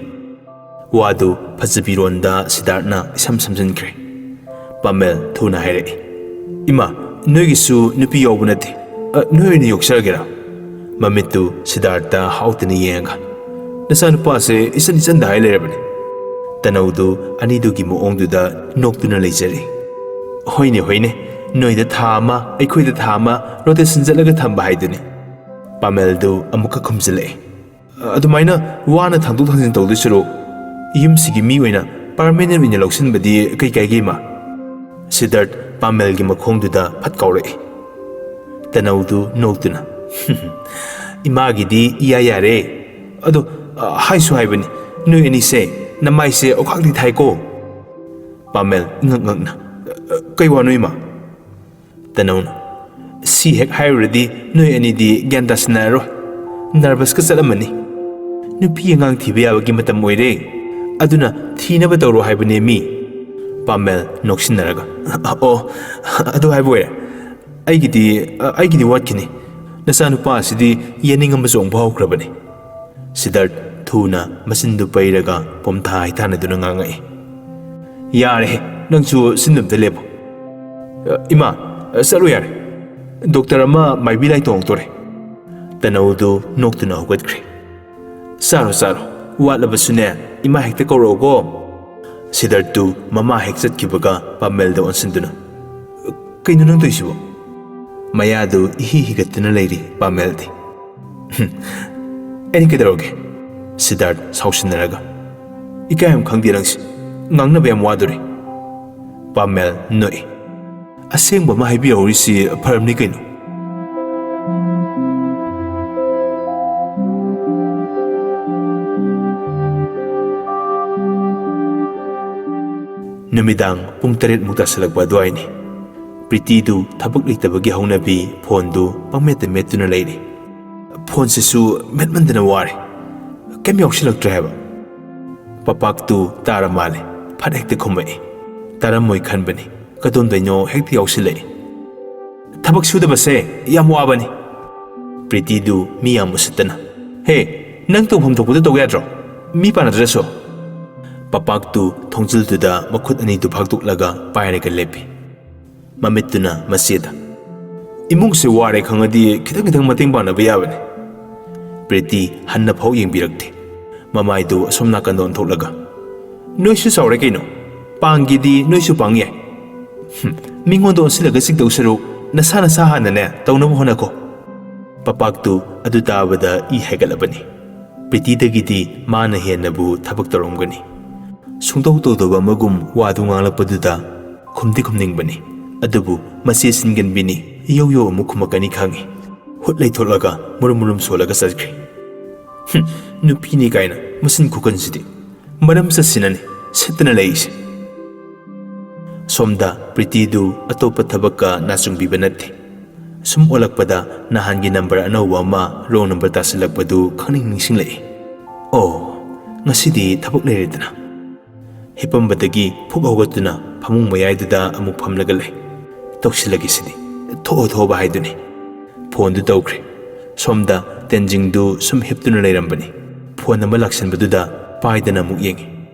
ꯋꯥꯗꯨ ꯐꯖꯕꯤꯔꯣꯟꯗ ꯁꯤꯗꯥꯔꯠꯅ ꯏꯁꯝ ꯁꯝꯖꯤꯟꯈ꯭ꯔꯦ꯫ ꯄꯥꯃꯦꯜ ꯊꯨꯅ ꯍꯥꯏꯔꯛꯏ, "ꯏꯃꯥ, ꯅꯣꯏꯒꯤꯁꯨ ꯅꯨꯄꯤ ꯌꯥꯎꯕ ꯅꯠꯇꯦ꯫ ꯑ, ꯅꯣꯏ ꯑꯣꯏꯅ ꯌꯣꯛꯆꯔꯒꯦꯔꯥ?" ꯃꯃꯤꯠꯇꯨ ꯁꯤꯗꯥꯔꯠꯇ ꯍꯥꯎꯇꯅ ꯌꯦꯡꯉꯒ, "ꯅꯆꯥꯅꯨꯄꯥꯁꯦ ꯏꯆꯟ ꯏꯆꯟꯗ ꯍꯥꯏ ꯂꯩꯔꯕꯅꯤ"꯫ ꯇꯅꯧꯗꯨ ꯑꯅꯤꯗꯨꯒꯤ ꯃꯑꯣꯡꯗꯨꯗ ꯅꯣꯛꯇꯨꯅ ꯂꯩꯖꯔꯤ꯫ "ꯍꯣꯏꯅꯦ, ꯍꯣꯏꯅꯦ, ꯅꯣꯏꯗ ꯊꯥ ꯑꯃ, ꯑꯩꯈꯣꯏꯗ ꯊꯥ ꯑꯃ ꯔꯣꯇꯦꯁꯟ ꯆꯠꯂꯒ ꯊꯝꯕ ꯍꯥꯏꯗꯨꯅꯤ"꯫ ꯄꯥꯃꯦꯜꯗꯨ ꯑꯃꯨꯛꯀ ꯈꯨꯝꯖꯤꯜꯂꯛꯏ꯫ "ꯑꯗꯨꯃꯥꯏꯅ ꯋꯥꯅ ꯊꯥꯡꯗꯣꯛ ꯊꯥꯡꯖꯤꯟ ꯇꯧꯗꯣꯏ ꯁꯔꯨꯛ, ꯌꯨꯝꯁꯤꯒꯤ ꯃꯤ ꯑꯣꯏꯅ ꯄꯥꯔꯃꯦꯅꯦꯟ ꯑꯣꯏꯅ ꯂꯧꯁꯤꯟꯕꯗꯤ ꯀꯩ ꯀꯥꯏꯒꯦ, ꯏꯃꯥ?" ꯁꯤꯗꯥꯔꯠ ꯄꯥꯃꯦꯜꯒꯤ ꯃꯈꯣꯡꯗꯨꯗ ꯐꯠ ꯀꯥꯎꯔꯛꯏ꯫ ꯇꯅꯧꯗꯨ ꯅꯣꯛꯇꯨꯅ, "ꯏꯃꯥꯒꯤꯗꯤ ꯏꯌꯥ ꯌꯥꯔꯦ꯫ ꯑꯗꯣ, ꯑ, ꯍꯥꯏꯁꯨ ꯍꯥꯏꯕꯅꯤ, ꯅꯣꯏ ꯑꯅꯤꯁꯦ ꯅꯃꯥꯏꯁꯦ ꯑꯣꯈꯥꯛꯇꯤ ꯊꯥꯏꯀꯣ"꯫ ꯄꯥꯃꯦꯜ ꯏꯉꯛ ꯉꯛꯅ, "ꯑ, ꯀꯩ ꯋꯥꯅꯣ, ꯏꯃꯥ?" ꯇꯅꯧꯅ, "ꯁꯤ ꯍꯦꯛ ꯍꯥꯏꯔꯨꯔꯗꯤ ꯅꯣꯏ ꯑꯅꯤꯗꯤ ꯒ꯭ꯌꯥꯟ ꯇꯥꯁꯤꯟꯅꯔꯔꯣꯏ꯫ ꯅꯔꯚꯁꯀ ꯆꯠꯂꯝꯃꯅꯤ꯫ ꯅꯨꯄꯤ ꯑꯉꯥꯡ ꯊꯤꯕ ꯌꯥꯕꯒꯤ ꯃꯇꯝ ꯑꯣꯏꯔꯦ꯫ ꯑꯗꯨꯅ ꯊꯤꯅꯕ ꯇꯧꯔꯣ ꯍꯥꯏꯕꯅꯦ ꯃꯤ"꯫ ꯄꯥꯃꯦꯜ ꯅꯣꯛꯁꯤꯟꯅꯔꯒ, "ꯑꯣ, ꯑꯗꯨ ꯍꯥꯏꯕ ꯑꯣꯏꯔꯦ꯫ ꯑꯩꯒꯤꯗꯤ, ꯑꯩꯒꯤꯗꯤ ꯋꯥꯠꯈꯤꯅꯤ꯫ ꯅꯆꯥꯅꯨꯄꯥ ꯑꯁꯤꯗꯤ ꯌꯦꯅꯤꯡ ꯑꯃ ꯆꯣꯡꯕ ꯍꯧꯈ꯭ꯔꯕꯅꯤ"꯫ ꯁꯤꯗꯥꯔꯠ ꯊꯨꯅ ꯃꯆꯤꯟꯗꯨ ꯄꯩꯔꯒ ꯄꯣꯝꯊꯥ ꯍꯩꯊꯥꯅꯗꯨꯅ ꯉꯥꯡꯉꯛꯏ꯫ "ꯌꯥꯔꯦꯍꯦ, ꯅꯪꯁꯨ ꯆꯤꯟꯗꯨ ꯑꯝꯇ ꯂꯦꯞꯄꯣ꯫ ꯑ, ꯏꯃꯥ, ꯑ, ꯆꯠꯂꯣ ꯌꯥꯔꯦ꯫ ꯗꯣꯛꯇꯔ ꯑꯃ ꯃꯥꯏꯕꯤ ꯂꯥꯏ ꯇꯣꯡꯉꯛꯇꯣꯔꯦ꯫" ꯇꯅꯧꯗꯨ ꯅꯣꯛꯇꯨꯅ ꯍꯧꯒꯠꯈ꯭ꯔꯦ꯫ "ꯆꯥꯔꯣ, ꯆꯥꯔꯣ꯫ ꯋꯥꯠꯂꯕꯁꯨꯅꯦ, ꯏꯃꯥ ꯍꯦꯛꯇ ꯀꯧꯔꯛꯑꯣꯀꯣ꯫" ꯁꯤꯗꯥꯔꯠꯇꯨ ꯃꯃꯥ ꯍꯦꯛ ꯆꯠꯈꯤꯕꯒ ꯄꯥꯃꯦꯜꯗ ꯑꯣꯟꯁꯤꯟꯗꯨꯅ, "ꯀꯩꯅꯣ ꯅꯪ ꯇꯧꯏꯁꯤꯕꯣ?" ꯃꯌꯥꯗꯨ ꯏꯍꯤ ꯍꯤꯒꯠꯇꯨꯅ ꯂꯩꯔꯤ ꯄꯥꯃꯦꯜꯗꯤ꯫ "ꯍꯨꯝ, ꯑꯩꯅ ꯀꯩꯗꯧꯔꯒꯦ?" ꯁꯤꯗꯥꯔꯠ ꯁꯥꯎꯁꯤꯟꯅꯔꯒ꯫ "ꯏꯀꯥꯏ ꯌꯥꯝ ꯈꯪꯗꯦ ꯅꯪꯁꯦ꯫ ꯉꯥꯡꯅꯕ ꯌꯥꯝ ꯋꯥꯗꯣꯔꯤ꯫" ꯄꯥꯃꯦꯜ ꯅꯣꯛꯏ꯫ "ꯑꯁꯦꯡꯕ ꯑꯃ ꯍꯥꯏꯕꯤꯍꯧꯔꯤꯁꯤ ꯐꯔꯝꯅꯤ ꯀꯩꯅꯣ꯫" ꯅꯨꯃꯤꯗꯥꯡ ꯄꯨꯡ ꯇꯔꯦꯠꯃꯨꯛ ꯇꯥꯁꯤꯜꯂꯛꯄ ꯑꯗꯨꯋꯥꯏꯅꯤ꯫ ꯄ꯭ꯔꯤꯇꯤꯗꯨ ꯊꯕꯛ ꯂꯩꯇꯕꯒꯤ ꯍꯧꯅꯕꯤ ꯐꯣꯟꯗꯨ ꯄꯪꯃꯦꯠꯇ ꯃꯦꯠꯇꯨꯅ ꯂꯩꯔꯤ꯫ ꯐꯣꯟꯁꯤꯁꯨ ꯃꯦꯠꯃꯟꯗꯅ ꯋꯥꯔꯦ꯫ ꯀꯩꯝ ꯌꯥꯎꯁꯤꯜꯂꯛꯇ꯭ꯔꯦ ꯍꯥꯏꯕ꯫ ꯄꯄꯥꯛꯇꯨ ꯇꯥꯔ ꯃꯥꯜꯂꯦ꯫ ꯐꯠ ꯍꯦꯛꯇ ꯈꯨꯝꯃꯛꯏ꯫ ꯇꯥꯔꯝꯃꯣꯏ ꯈꯟꯕꯅꯤ꯫ ꯀꯗꯣꯝꯗꯩꯅꯣ ꯍꯦꯛꯇ ꯌꯥꯎꯁꯤꯜꯂꯛꯏ꯫ "ꯊꯕꯛ ꯁꯨꯗꯕꯁꯦ ꯌꯥꯝ ꯋꯥꯕꯅꯤ꯫" ꯄ꯭ꯔꯤꯇꯤꯗꯨ ꯃꯤ ꯌꯥꯝ ꯎꯁꯤꯠꯇꯅ, "ꯍꯦ, ꯅꯪ ꯇꯧꯐꯝ ꯊꯣꯛꯄꯗꯨ ꯇꯧ ꯌꯥꯗ꯭ꯔꯣ? ꯃꯤ ꯄꯥꯟꯅꯗ꯭ꯔꯁꯨ?" ꯄꯄꯥꯛꯇꯨ ꯊꯣꯡꯖꯤꯜꯗꯨꯗ ꯃꯈꯨꯠ ꯑꯅꯤꯗꯨ ꯐꯥꯛꯇꯣꯛꯂꯒ ꯄꯥꯏꯔꯒ ꯂꯦꯞꯄꯤ꯫ ꯃꯃꯤꯠꯇꯨꯅ ꯃꯆꯦꯗ, "ꯏꯃꯨꯡꯁꯦ ꯋꯥꯔꯦ ꯈꯪꯉꯗꯤ ꯈꯤꯇꯪ ꯈꯤꯇꯪ ꯃꯇꯦꯡ ꯄꯥꯡꯅꯕ ꯌꯥꯕꯅꯤ꯫" ꯄ꯭ꯔꯤꯇꯤ ꯍꯟꯅ ꯐꯥꯎ ꯌꯦꯡꯕꯤꯔꯛꯇꯦ꯫ ꯃꯃꯥꯏꯗꯨ ꯑꯁꯣꯝ ꯅꯥꯀꯟꯗ ꯑꯣꯟꯊꯣꯛꯂꯒ, "ꯅꯣꯏꯁꯨ ꯆꯥꯎꯔꯦ ꯀꯩꯅꯣ꯫ ꯄꯥꯡꯒꯦꯗꯤ ꯅꯣꯏꯁꯨ ꯄꯥꯡ ꯌꯥꯏ꯫ ꯍꯨꯝ, ꯃꯤꯉꯣꯟꯗ ꯑꯣꯟꯁꯤꯜꯂꯒ ꯆꯤꯛꯇꯧ ꯁꯔꯨꯛ ꯅꯁꯥ ꯅꯁꯥ ꯍꯥꯟꯅꯅꯦ ꯇꯧꯅꯕ ꯍꯣꯠꯅꯈꯣ꯫" ꯄꯄꯥꯛꯇꯨ ꯑꯗꯨ ꯇꯥꯕꯗ ꯏ ꯍꯥꯏꯒꯠꯂꯕꯅꯤ꯫ ꯄ꯭ꯔꯤꯇꯤꯗꯒꯤꯗꯤ ꯃꯥꯅ ꯍꯦꯟꯅꯕꯨ ꯊꯕꯛ ꯇꯧꯔꯝꯒꯅꯤ꯫ ꯁꯨꯡꯇꯧ ꯇꯧꯗꯕ ꯑꯃꯒꯨꯝ ꯋꯥꯗꯨ ꯉꯥꯡꯂꯛꯄꯗꯨꯗ ꯈꯨꯝꯗꯤ ꯈꯨꯝꯅꯤꯡꯕꯅꯤ, ꯑꯗꯨꯕꯨ ꯃꯆꯦ ꯁꯤꯟꯒꯟꯕꯤꯅꯤ ꯏꯌꯧ ꯌꯧ ꯑꯃꯨꯛ ꯈꯨꯝꯃꯛꯀꯅꯤ ꯈꯪꯏ꯫ ꯍꯨꯠ ꯂꯩꯊꯣꯛꯂꯒ ꯃꯨꯔꯨꯝ ꯃꯨꯔꯨꯝ ꯁꯣꯜꯂꯒ ꯆꯠꯈ꯭ꯔꯦ꯫ "ꯍꯨꯝ, ꯅꯨꯄꯤꯅꯤ ꯀꯥꯏꯅ ꯃꯆꯤꯟ ꯈꯨꯀꯟꯁꯤꯗꯤ꯫ ꯃꯔꯝ ꯆꯠꯁꯤꯅꯅꯤ ꯁꯤꯠꯇꯅ ꯂꯩꯔꯤꯁꯦ꯫" ꯁꯣꯝꯗ ꯄ꯭ꯔꯤꯇꯤꯗꯨ ꯑꯇꯣꯞꯄ ꯊꯕꯛꯀ ꯅꯥꯆꯨꯡꯕꯤꯕ ꯅꯠꯇꯦ꯫ ꯁꯨꯝ ꯑꯣꯜꯂꯛꯄꯗ ꯅꯍꯥꯟꯒꯤ ꯅꯝꯕꯔ ꯑꯅꯧꯕ ꯑꯃ ꯔꯣꯡ ꯅꯝꯕꯔ ꯇꯥꯁꯤꯜꯂꯛꯄꯗꯨ ꯈꯪꯅꯤꯡ ꯅꯤꯡꯁꯤꯡꯂꯛꯏ꯫ "ꯑꯣ, ꯉꯁꯤꯗꯤ ꯊꯕꯛ ꯂꯩꯔꯦꯗꯅ꯫" ꯍꯤꯞꯄꯝꯕꯗꯒꯤ ꯐꯨꯛ ꯍꯧꯒꯠꯇꯨꯅ ꯐꯃꯨꯡ ꯃꯌꯥꯏꯗꯨꯗ ꯑꯃꯨꯛ ꯐꯝꯂꯒ ꯂꯩ꯫ "ꯇꯧꯁꯤꯜꯂꯒꯦ ꯁꯤꯗꯤ, ꯊꯣꯛꯑꯣ ꯊꯣꯛꯑꯕ ꯍꯥꯏꯗꯨꯅꯤ꯫" ꯐꯣꯟꯗꯨ ꯇꯧꯈ꯭ꯔꯦ꯫ ꯁꯣꯝꯗ ꯇꯦꯟꯖꯤꯡꯗꯨ ꯁꯨꯝ ꯍꯤꯞꯇꯨꯅ ꯂꯩꯔꯝꯕꯅꯤ꯫ ꯐꯣꯟ ꯑꯃ ꯂꯥꯛꯁꯟꯕꯗꯨꯗ ꯄꯥꯏꯗꯅ ꯑꯃꯨꯛ ꯌꯦꯡꯉꯤ꯫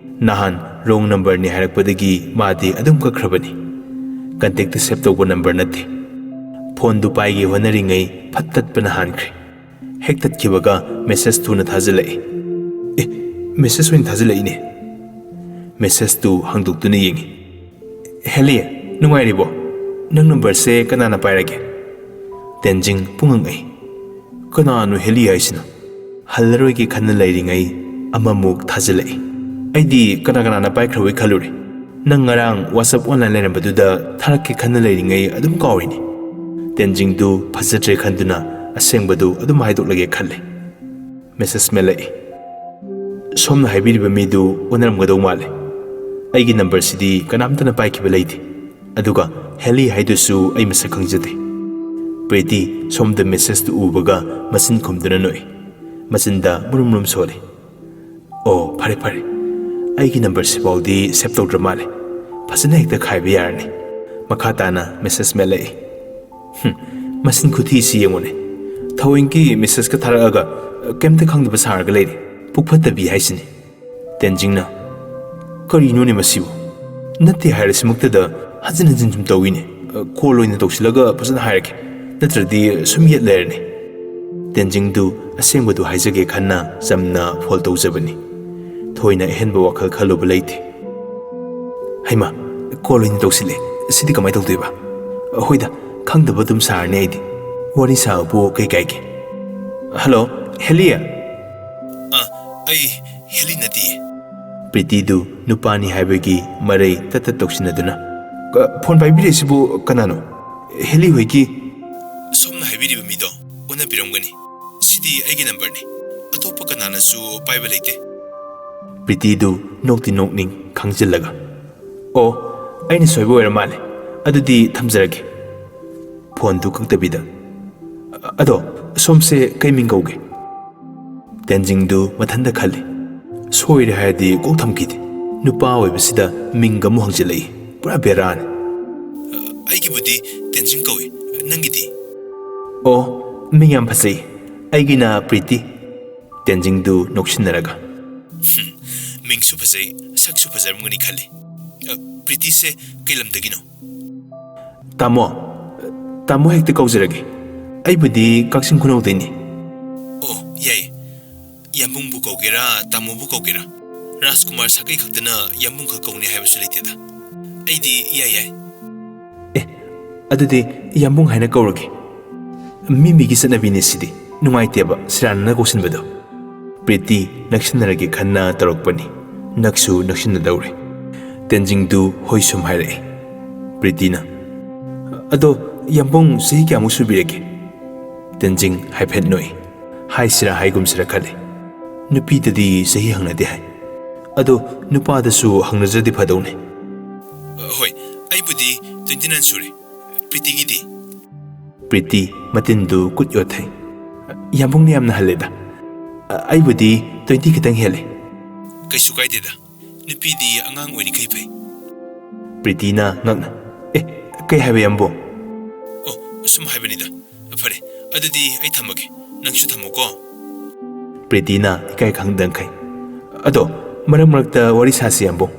ꯅꯍꯥꯟ wrong numberꯅꯤ ꯍꯥꯏꯔꯛꯄꯗꯒꯤ ꯃꯥꯗꯤ ꯑꯗꯨꯝ ꯀꯛꯈ꯭ꯔꯕꯅꯤ꯫ Contactꯇ save ꯇꯧꯕ number ꯅꯠꯇꯦ꯫ ꯐꯣꯟꯗꯨ ꯄꯥꯏꯒꯦ ꯍꯣꯠꯅꯔꯤꯉꯩ ꯐꯠ ꯇꯠꯄꯅ ꯍꯥꯟꯈ꯭ꯔꯦ꯫ ꯍꯦꯛ ꯇꯠꯈꯤꯕꯒ message ꯊꯨꯅ ꯊꯥꯖꯤꯜꯂꯛꯏ꯫ ꯑꯦ, message ꯑꯣꯏꯅ ꯊꯥꯖꯤꯜꯂꯛꯏꯅꯦ꯫ Messageꯇꯨ ꯍꯥꯡꯗꯣꯛꯇꯨꯅ ꯌꯦꯡꯉꯤ꯫ "ꯍꯦꯂꯤ, ꯅꯨꯡꯉꯥꯏꯔꯤꯕꯣ? ꯅꯪ numberꯁꯦ ꯀꯅꯥꯅ ꯄꯥꯏꯔꯒꯦ?" ꯇꯦꯟꯖꯤꯡ ꯄꯨꯡꯉꯛ ꯉꯛꯏ꯫ "ꯀꯅꯥꯅꯣ ꯍꯦꯂꯤ ꯍꯥꯏꯁꯤꯅ?" ꯍꯜꯂꯔꯣꯏꯒꯦ ꯈꯟꯅ ꯂꯩꯔꯤꯉꯩ ꯑꯃꯃꯨꯛ ꯊꯥꯖꯤꯜꯂꯛꯏ꯫ "ꯑꯩꯗꯤ ꯀꯅꯥ ꯀꯅꯥꯅ ꯄꯥꯏꯈ꯭ꯔꯕꯣꯏ ꯈꯜꯂꯨꯔꯦ꯫ ꯅꯪ ꯉꯔꯥꯡ WhatsApp online ꯂꯩꯔꯝꯕꯗꯨꯗ ꯊꯥꯔꯛꯀꯦ ꯈꯟꯅ ꯂꯩꯔꯤꯉꯩ ꯑꯗꯨꯝ ꯀꯥꯎꯔꯤꯅꯤ꯫" ꯇꯦꯟꯖꯤꯡꯗꯨ ꯐꯖꯗ꯭ꯔꯦ ꯈꯟꯗꯨꯅ ꯑꯁꯦꯡꯕꯗꯨ ꯑꯗꯨꯝ ꯍꯥꯏꯗꯣꯛꯂꯒꯦ ꯈꯜꯂꯤ꯫ Message ꯃꯦꯜꯂꯛꯏ꯫ "ꯁꯣꯝꯅ ꯍꯥꯏꯕꯤꯔꯤꯕ ꯃꯤꯗꯨ ꯑꯣꯟꯅꯔꯝꯒꯗꯧ ꯃꯥꯜꯂꯦ꯫ ꯑꯩꯒꯤ numberꯁꯤꯗꯤ ꯀꯅꯥꯝꯇꯅ ꯄꯥꯏꯈꯤꯕ ꯂꯩꯇꯦ꯫ ꯑꯗꯨꯒ ꯍꯦꯂꯤ ꯍꯥꯏꯗꯨꯁꯨ ꯑꯩ ꯃꯁꯛ ꯈꯪꯖꯗꯦ꯫" ꯄ꯭ꯔꯤꯇꯤ ꯁꯣꯝꯗ messageꯇꯨ ꯎꯕꯒ ꯃꯆꯤꯟ ꯈꯨꯝꯗꯨꯅ ꯅꯣꯛꯏ꯫ ꯃꯆꯤꯟꯗ ꯃꯨꯔꯨꯝ ꯃꯨꯔꯨꯝ ꯁꯣꯜꯂꯤ꯫ "ꯑꯣ, ꯐꯔꯦ ꯐꯔꯦ꯫ ꯑꯩꯒꯤ numberꯁꯤꯐꯥꯎꯗꯤ save ꯇꯧꯗ꯭ꯔ ꯃꯥꯜꯂꯦ꯫ ꯐꯖꯅ ꯍꯦꯛꯇ ꯈꯥꯏꯕ ꯌꯥꯔꯅꯤ꯫" ꯃꯈꯥ ꯇꯥꯅ message ꯃꯦꯜꯂꯛꯏ꯫ "ꯍꯨꯝ, ꯃꯆꯤꯟ ꯈꯨꯊꯤꯁꯤ ꯌꯦꯡꯉꯨꯅꯦ꯫ ꯊꯑꯣꯏꯒꯤ messageꯀ ꯊꯥꯔꯛꯑꯒ ꯀꯩꯝꯇ ꯈꯪꯗꯕ ꯁꯥꯔꯒ ꯂꯩꯔꯦ꯫ ꯄꯨꯛ ꯐꯠꯇꯕꯤ ꯍꯥꯏꯁꯤꯅꯤ꯫" ꯇꯦꯟꯖꯤꯡꯅ, "ꯀꯔꯤꯅꯣꯅꯦ ꯃꯁꯤꯕꯨ? ꯅꯠꯇꯦ ꯍꯥꯏꯔꯁꯤꯃꯛꯇꯗ ꯍꯟꯖꯤꯟ ꯍꯟꯖꯤꯟ ꯁꯨꯝ ꯇꯧꯏꯅꯦ꯫ Call ꯑꯣꯏꯅ ꯇꯧꯁꯤꯜꯂꯒ ꯐꯖꯅ ꯍꯥꯏꯔꯒꯦ, ꯅꯠꯇ꯭ꯔꯗꯤ ꯁꯨꯝ ꯌꯦꯠ ꯂꯩꯔꯅꯤ꯫" ꯇꯦꯟꯖꯤꯡꯗꯨ ꯑꯁꯦꯡꯕꯗꯨ ꯍꯥꯏꯖꯒꯦ ꯈꯟꯅ ꯆꯝꯅ phone ꯇꯧꯖꯕꯅꯤ꯫ ꯊꯣꯏꯅ ꯑꯍꯦꯟꯕ ꯋꯥꯈꯜ ꯈꯜꯂꯨꯕ ꯂꯩꯇꯦ꯫ "ꯍꯩꯃꯥ, call ꯑꯣꯏꯅ ꯇꯧꯁꯤꯜꯂꯦ꯫ ꯁꯤꯗꯤ ꯀꯃꯥꯏ ꯇꯧꯗꯣꯏꯕ? ꯍꯣꯏꯗ, ꯈꯪꯗꯕ ꯑꯗꯨꯝ ꯁꯥꯔꯅꯤ ꯑꯩꯗꯤ꯫ ꯋꯥꯔꯤ ꯁꯥꯕꯕꯨ ꯀꯩ ꯀꯥꯏꯒꯦ?" "Hello, heli?" "ꯑ, ꯑꯩ ꯍꯦꯂꯤ ꯅꯠꯇꯤꯌꯦ꯫" ꯄ꯭ꯔꯤꯇꯤꯗꯨ ꯅꯨꯄꯥꯅꯤ ꯍꯥꯏꯕꯒꯤ ꯃꯔꯩ ꯇꯠ ꯇꯠ ꯇꯧꯁꯤꯟꯅꯗꯨꯅ, "ꯀ-, phone ꯄꯥꯏꯕꯤꯔꯤꯁꯤꯕꯨ ꯀꯅꯥꯅꯣ? ꯍꯦꯂꯤ ꯍꯣꯏꯒꯤ?" "ꯁꯣꯝꯅ ꯍꯥꯏꯕꯤꯔꯤꯕ ꯃꯤꯗꯣ ꯑꯣꯟꯅꯕꯤꯔꯝꯒꯅꯤ꯫ ꯁꯤꯗꯤ ꯑꯩꯒꯤ numberꯅꯤ꯫ ꯑꯇꯣꯞꯄ ꯀꯅꯥꯅꯁꯨ ꯄꯥꯏꯕ ꯂꯩꯇꯦ꯫" ꯄ꯭ꯔꯤꯇꯤꯗꯨ ꯅꯣꯛꯇꯤ ꯅꯣꯛꯅꯤꯡ ꯈꯪꯖꯤꯜꯂꯒ, "ꯑꯣ, ꯑꯩꯅ ꯁꯣꯏꯕ ꯑꯣꯏꯔ ꯃꯥꯜꯂꯦ꯫ ꯑꯗꯨꯗꯤ ꯊꯝꯖꯔꯒꯦ꯫" Phoneꯗꯨ ꯀꯛꯇꯕꯤꯗ, "ꯑꯗꯣ, ꯁꯣꯝꯁꯦ ꯀꯩ ꯃꯤꯡ ꯀꯧꯒꯦ?" ꯇꯦꯟꯖꯤꯡꯗꯨ ꯃꯊꯟꯇ ꯈꯜꯂꯤ꯫ ꯁꯣꯏꯔꯦ ꯍꯥꯏꯔꯗꯤ ꯀꯣꯛ ꯊꯝꯈꯤꯗꯦ꯫ ꯅꯨꯄꯥ ꯑꯣꯏꯕꯁꯤꯗ ꯃꯤꯡꯒ ꯑꯃꯨꯛ ꯍꯪꯖꯤꯜꯂꯛꯏ꯫ ꯄꯨꯔꯥ ꯕꯦꯔꯥꯅꯤ꯫ "ꯑꯩꯒꯤꯕꯨꯗꯤ ꯇꯦꯟꯖꯤꯡ ꯀꯧꯏ, ꯅꯪꯒꯤꯗꯤ?" "ꯑꯣ, ꯃꯤꯡ ꯌꯥꯝ ꯐꯖꯩ꯫ ꯑꯩꯒꯤꯅ ꯄ꯭ꯔꯤꯇꯤ꯫" ꯇꯦꯟꯖꯤꯡꯗꯨ ꯅꯣꯛꯁꯤꯟꯅꯔꯒ, "ꯍꯨꯝ, ꯃꯤꯡꯁꯨ ꯐꯖꯩ, ꯁꯛꯁꯨ ꯐꯖꯔꯝꯒꯅꯤ ꯈꯜꯂꯤ꯫ ꯑ, ꯄ꯭ꯔꯤꯇꯤꯁꯦ ꯀꯩ ꯂꯝꯗꯒꯤꯅꯣ?" "ꯇꯥꯃꯣ, ꯇꯥꯃꯣ ꯍꯦꯛꯇ ꯀꯧꯖꯔꯒꯦ꯫ ꯑꯩꯕꯨꯗꯤ ꯀꯛꯆꯤꯡ ꯈꯨꯅꯧꯗꯩꯅꯤ꯫" "ꯑꯣ, ꯌꯥꯏꯌꯦ꯫ ꯌꯥꯝꯕꯨꯡꯕꯨ ꯀꯧꯒꯦꯔꯥ, ꯇꯥꯃꯣꯕꯨ ꯀꯧꯒꯦꯔꯥ? ꯔꯥꯖꯀꯨꯃꯥꯔ ꯁꯥꯒꯩ ꯈꯛꯇꯅ ꯌꯥꯝꯕꯨꯡ ꯈꯛ ꯀꯧꯅꯤ ꯍꯥꯏꯕꯁꯨ ꯂꯩꯇꯦꯗ꯫ ꯑꯩꯗꯤ ꯏꯌꯥ ꯌꯥꯏ꯫" "ꯑꯦ, ꯑꯗꯨꯗꯤ ꯌꯥꯝꯕꯨꯡ ꯍꯥꯏꯅ ꯀꯧꯔꯒꯦ꯫ ꯃꯤ ꯃꯤꯒꯤ ꯆꯠꯅꯕꯤꯅꯦ ꯁꯤꯗꯤ꯫ ꯅꯨꯡꯉꯥꯏꯇꯦꯕ ꯁꯤꯔꯥꯟꯅꯅ ꯀꯧꯁꯤꯟꯕꯗꯣ꯫" ꯄ꯭ꯔꯤꯇꯤ ꯅꯛꯁꯤꯟꯅꯔꯒꯦ ꯈꯟꯅ ꯇꯧꯔꯛꯄꯅꯤ꯫ ꯅꯛꯁꯨ ꯅꯛꯁꯤꯟꯅꯗꯧꯔꯦ꯫ ꯇꯦꯟꯖꯤꯡꯗꯨ ꯍꯣꯏ ꯁꯨꯝ ꯍꯥꯏꯔꯛꯑꯦ꯫ ꯄ꯭ꯔꯤꯇꯤꯅ, "ꯑꯗꯣ ꯌꯥꯝꯕꯨꯡ ꯆꯍꯤ ꯀꯌꯥꯃꯨꯛ ꯁꯨꯕꯤꯔꯒꯦ?" ꯇꯦꯟꯖꯤꯡ ꯍꯥꯏꯐꯦꯠ ꯅꯣꯛꯏ꯫ ꯍꯥꯏꯁꯤꯔꯥ ꯍꯥꯏꯒꯨꯝꯁꯤꯔꯥ ꯈꯜꯂꯤ꯫ ꯅꯨꯄꯤꯗꯗꯤ ꯆꯍꯤ ꯍꯪꯅꯗꯦ ꯍꯥꯏ꯫ ꯑꯗꯣ ꯅꯨꯄꯥꯗꯁꯨ ꯍꯪꯅꯖ꯭ꯔꯗꯤ ꯐꯗꯧꯅꯤ꯫ "ꯍꯣꯏ, ꯑꯩꯕꯨꯗꯤ twenty nine ꯁꯨꯔꯦ꯫ ꯄ꯭ꯔꯤꯇꯤꯒꯤꯗꯤ?" ꯄ꯭ꯔꯤꯇꯤ ꯃꯇꯤꯟꯗꯨ ꯀꯨꯠ ꯌꯣꯠꯊꯩ꯫ "ꯌꯥꯝꯕꯨꯡꯅ ꯌꯥꯝꯅ ꯍꯜꯂꯦꯗ꯫ ꯑ, ꯑꯩꯕꯨꯗꯤ twenty ꯈꯤꯇꯪ ꯍꯦꯜꯂꯦ꯫" "ꯀꯩꯁꯨ ꯀꯥꯏꯗꯦꯗ, ꯅꯨꯄꯤꯗꯤ ꯑꯉꯥꯡ ꯑꯣꯏꯔꯤꯈꯩ ꯐꯩ꯫" ꯄ꯭ꯔꯤꯇꯤꯅ ꯉꯛꯅ, "ꯑꯦ, ꯀꯩ ꯍꯥꯏꯕ ꯌꯥꯝꯕꯨꯡ?" "ꯑꯣ, ꯁꯨꯝ ꯍꯥꯏꯕꯅꯤꯗ꯫ ꯐꯔꯦ, ꯑꯗꯨꯗꯤ ꯑꯩ ꯊꯝꯃꯒꯦ꯫ ꯅꯪꯁꯨ ꯊꯝꯃꯣꯀꯣ꯫" ꯄ꯭ꯔꯤꯇꯤꯅ ꯏꯀꯥꯏ ꯈꯪꯗꯪꯈꯩ, "ꯑꯗꯣ ꯃꯔꯛ ꯃꯔꯛꯇ ꯋꯥꯔꯤ ꯁꯥꯁꯤ ꯌꯥꯝꯕꯨꯡ꯫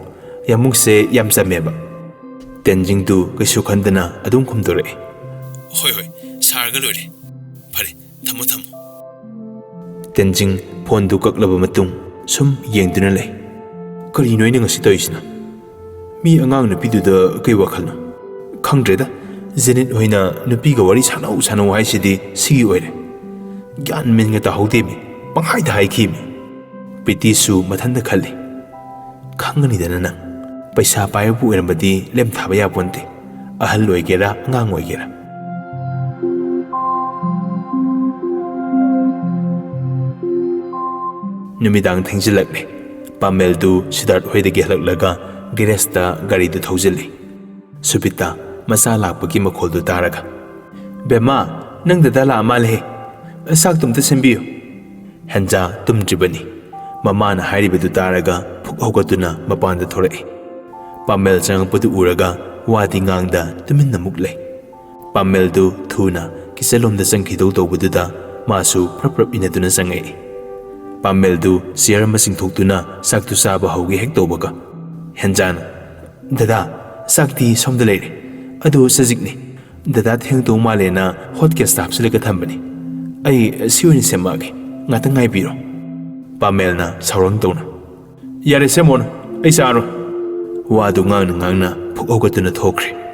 ꯌꯥꯝꯕꯨꯡꯁꯦ ꯌꯥꯝ ꯆꯝꯃꯦꯕ꯫" ꯇꯦꯟꯖꯤꯡꯗꯨ ꯀꯩꯁꯨ ꯈꯟꯗꯅ ꯑꯗꯨꯝ ꯈꯨꯝꯗꯣꯔꯛꯑꯦ꯫ "ꯍꯣꯏ, ꯍꯣꯏ, ꯁꯥꯔꯒ ꯂꯣꯏꯔꯦ꯫ ꯐꯔꯦ, ꯊꯝꯃꯣ, ꯊꯝꯃꯣ꯫" ꯇꯦꯟꯖꯤꯡ ꯐꯣꯟꯗꯨ ꯀꯛꯂꯕ ꯃꯇꯨꯡ ꯁꯨꯝ ꯌꯦꯡꯗꯨꯅ ꯂꯩ꯫ "ꯀꯔꯤꯅꯣ ꯑꯩꯅ ꯉꯁꯤ ꯇꯧꯔꯤꯁꯤꯅ? ꯃꯤ ꯑꯉꯥꯡ ꯅꯨꯄꯤꯗꯨꯗ ꯀꯩ ꯋꯥꯈꯜꯅꯣ? ꯈꯪꯗ꯭ꯔꯦꯗ, ꯖꯦꯅꯤꯠ ꯍꯣꯏꯅ ꯅꯨꯄꯤꯒ ꯋꯥꯔꯤ ꯁꯥꯟꯅꯧ ꯁꯥꯟꯅꯧ ꯍꯥꯏꯁꯤꯗꯤ ꯁꯤꯒꯤ ꯑꯣꯏꯔꯦ꯫ ꯒ꯭ꯌꯥꯟ ꯃꯦꯟꯒ ꯇꯥꯍꯧꯗꯦꯃꯤ, ꯄꯪꯍꯥꯏꯗ ꯍꯥꯏꯈꯤꯃꯤ꯫" ꯄ꯭ꯔꯤꯇꯤꯁꯨ ꯃꯊꯟꯇ ꯈꯜꯂꯤ, "ꯈꯪꯒꯅꯤꯗꯅ ꯅꯪ, ꯄꯩꯁꯥ ꯄꯥꯏꯕꯕꯨ ꯑꯣꯏꯔꯝꯕꯗꯤ ꯂꯦꯝꯊꯥꯕ ꯌꯥꯄꯣꯟꯇꯦ, ꯑꯍꯜ ꯑꯣꯏꯒꯦꯔꯥ ꯑꯉꯥꯡ ꯑꯣꯏꯒꯦꯔꯥ꯫" ꯅꯨꯃꯤꯗꯥꯡ ꯊꯦꯡꯖꯤꯜꯂꯛꯂꯦ꯫ ꯄꯥꯃꯦꯜꯗꯨ ꯁꯤꯗꯥꯔꯠ ꯍꯣꯏꯗꯒꯤ ꯍꯜꯂꯛꯂꯒ ꯒꯦꯔꯦꯖꯇ ꯒꯥꯔꯤꯗꯨ ꯊꯧꯖꯤꯜꯂꯤ꯫ ꯁꯨꯕꯤꯇꯥ ꯃꯆꯥ ꯂꯥꯛꯄꯒꯤ ꯃꯈꯣꯜꯗꯨ ꯇꯥꯔꯒ, "ꯕꯦꯝꯃ, ꯅꯪ ꯗꯗꯥ ꯂꯥꯛꯑ ꯃꯥꯜꯂꯦꯍꯦ꯫ ꯆꯥꯛꯇꯨ ꯑꯝꯇ ꯁꯦꯝꯕꯤꯌꯨ꯫" ꯍꯦꯟꯖꯥ ꯇꯨꯝꯗ꯭ꯔꯤꯕꯅꯤ꯫ ꯃꯃꯥꯅ ꯍꯥꯏꯔꯤꯕꯗꯨ ꯇꯥꯔꯒ ꯐꯨꯛ ꯍꯧꯒꯠꯇꯨꯅ ꯃꯄꯥꯟꯗ ꯊꯣꯔꯛꯏ꯫ ꯄꯥꯃꯦꯜ ꯆꯪꯉꯛꯄꯗꯨ ꯎꯔꯒ ꯋꯥꯗꯤ ꯉꯥꯡꯗ ꯇꯨꯃꯤꯟꯅ ꯃꯨꯛ ꯂꯩ꯫ ꯄꯥꯃꯦꯜꯗꯨ ꯊꯨꯅ ꯀꯤꯆꯟꯂꯣꯝꯗ ꯆꯪꯈꯤꯗꯧ ꯇꯧꯕꯗꯨꯗ ꯃꯥꯁꯨ ꯄ꯭ꯔꯞ ꯄ꯭ꯔꯞ ꯏꯟꯅꯗꯨꯅ ꯆꯪꯉꯛꯏ꯫ ꯄꯥꯃꯦꯜꯗꯨ ꯆꯤꯌꯔ ꯑꯃ ꯆꯤꯡꯊꯣꯛꯇꯨꯅ ꯆꯥꯛꯇꯨ ꯆꯥꯕ ꯍꯧꯒꯦ ꯍꯦꯛ ꯇꯧꯕꯒ, ꯍꯦꯟꯖꯥꯅ, "ꯗꯗꯥ, ꯆꯥꯛꯇꯤ ꯁꯣꯝꯗ ꯂꯩꯔꯦ, ꯑꯗꯨ ꯆꯖꯤꯛꯅꯤ꯫ ꯗꯗꯥ ꯊꯦꯡꯗꯧ ꯃꯥꯜꯂꯦꯅ ꯍꯣꯠ ꯀꯦꯁꯇ ꯍꯥꯞꯆꯤꯜꯂꯒ ꯊꯝꯕꯅꯤ꯫ ꯑꯩ ꯁꯤ ꯑꯣꯏꯅ ꯁꯦꯝꯃꯛꯑꯒꯦ, ꯉꯥꯛꯇꯪ ꯉꯥꯏꯕꯤꯔꯣ꯫" ꯄꯥꯃꯦꯜꯅ ꯁꯥꯎꯔꯪ ꯇꯧꯅ, "ꯌꯥꯔꯦ, ꯁꯦꯝꯃꯣꯅꯨ, ꯑꯩ ꯆꯥꯔꯣꯏ꯫" ꯋꯥꯗꯨ ꯉꯥꯡꯅ ꯉꯥꯡꯅ ꯐꯨꯛ ꯍꯧꯒꯠꯇꯨꯅ ꯊꯣꯛꯈ꯭ꯔꯦ꯫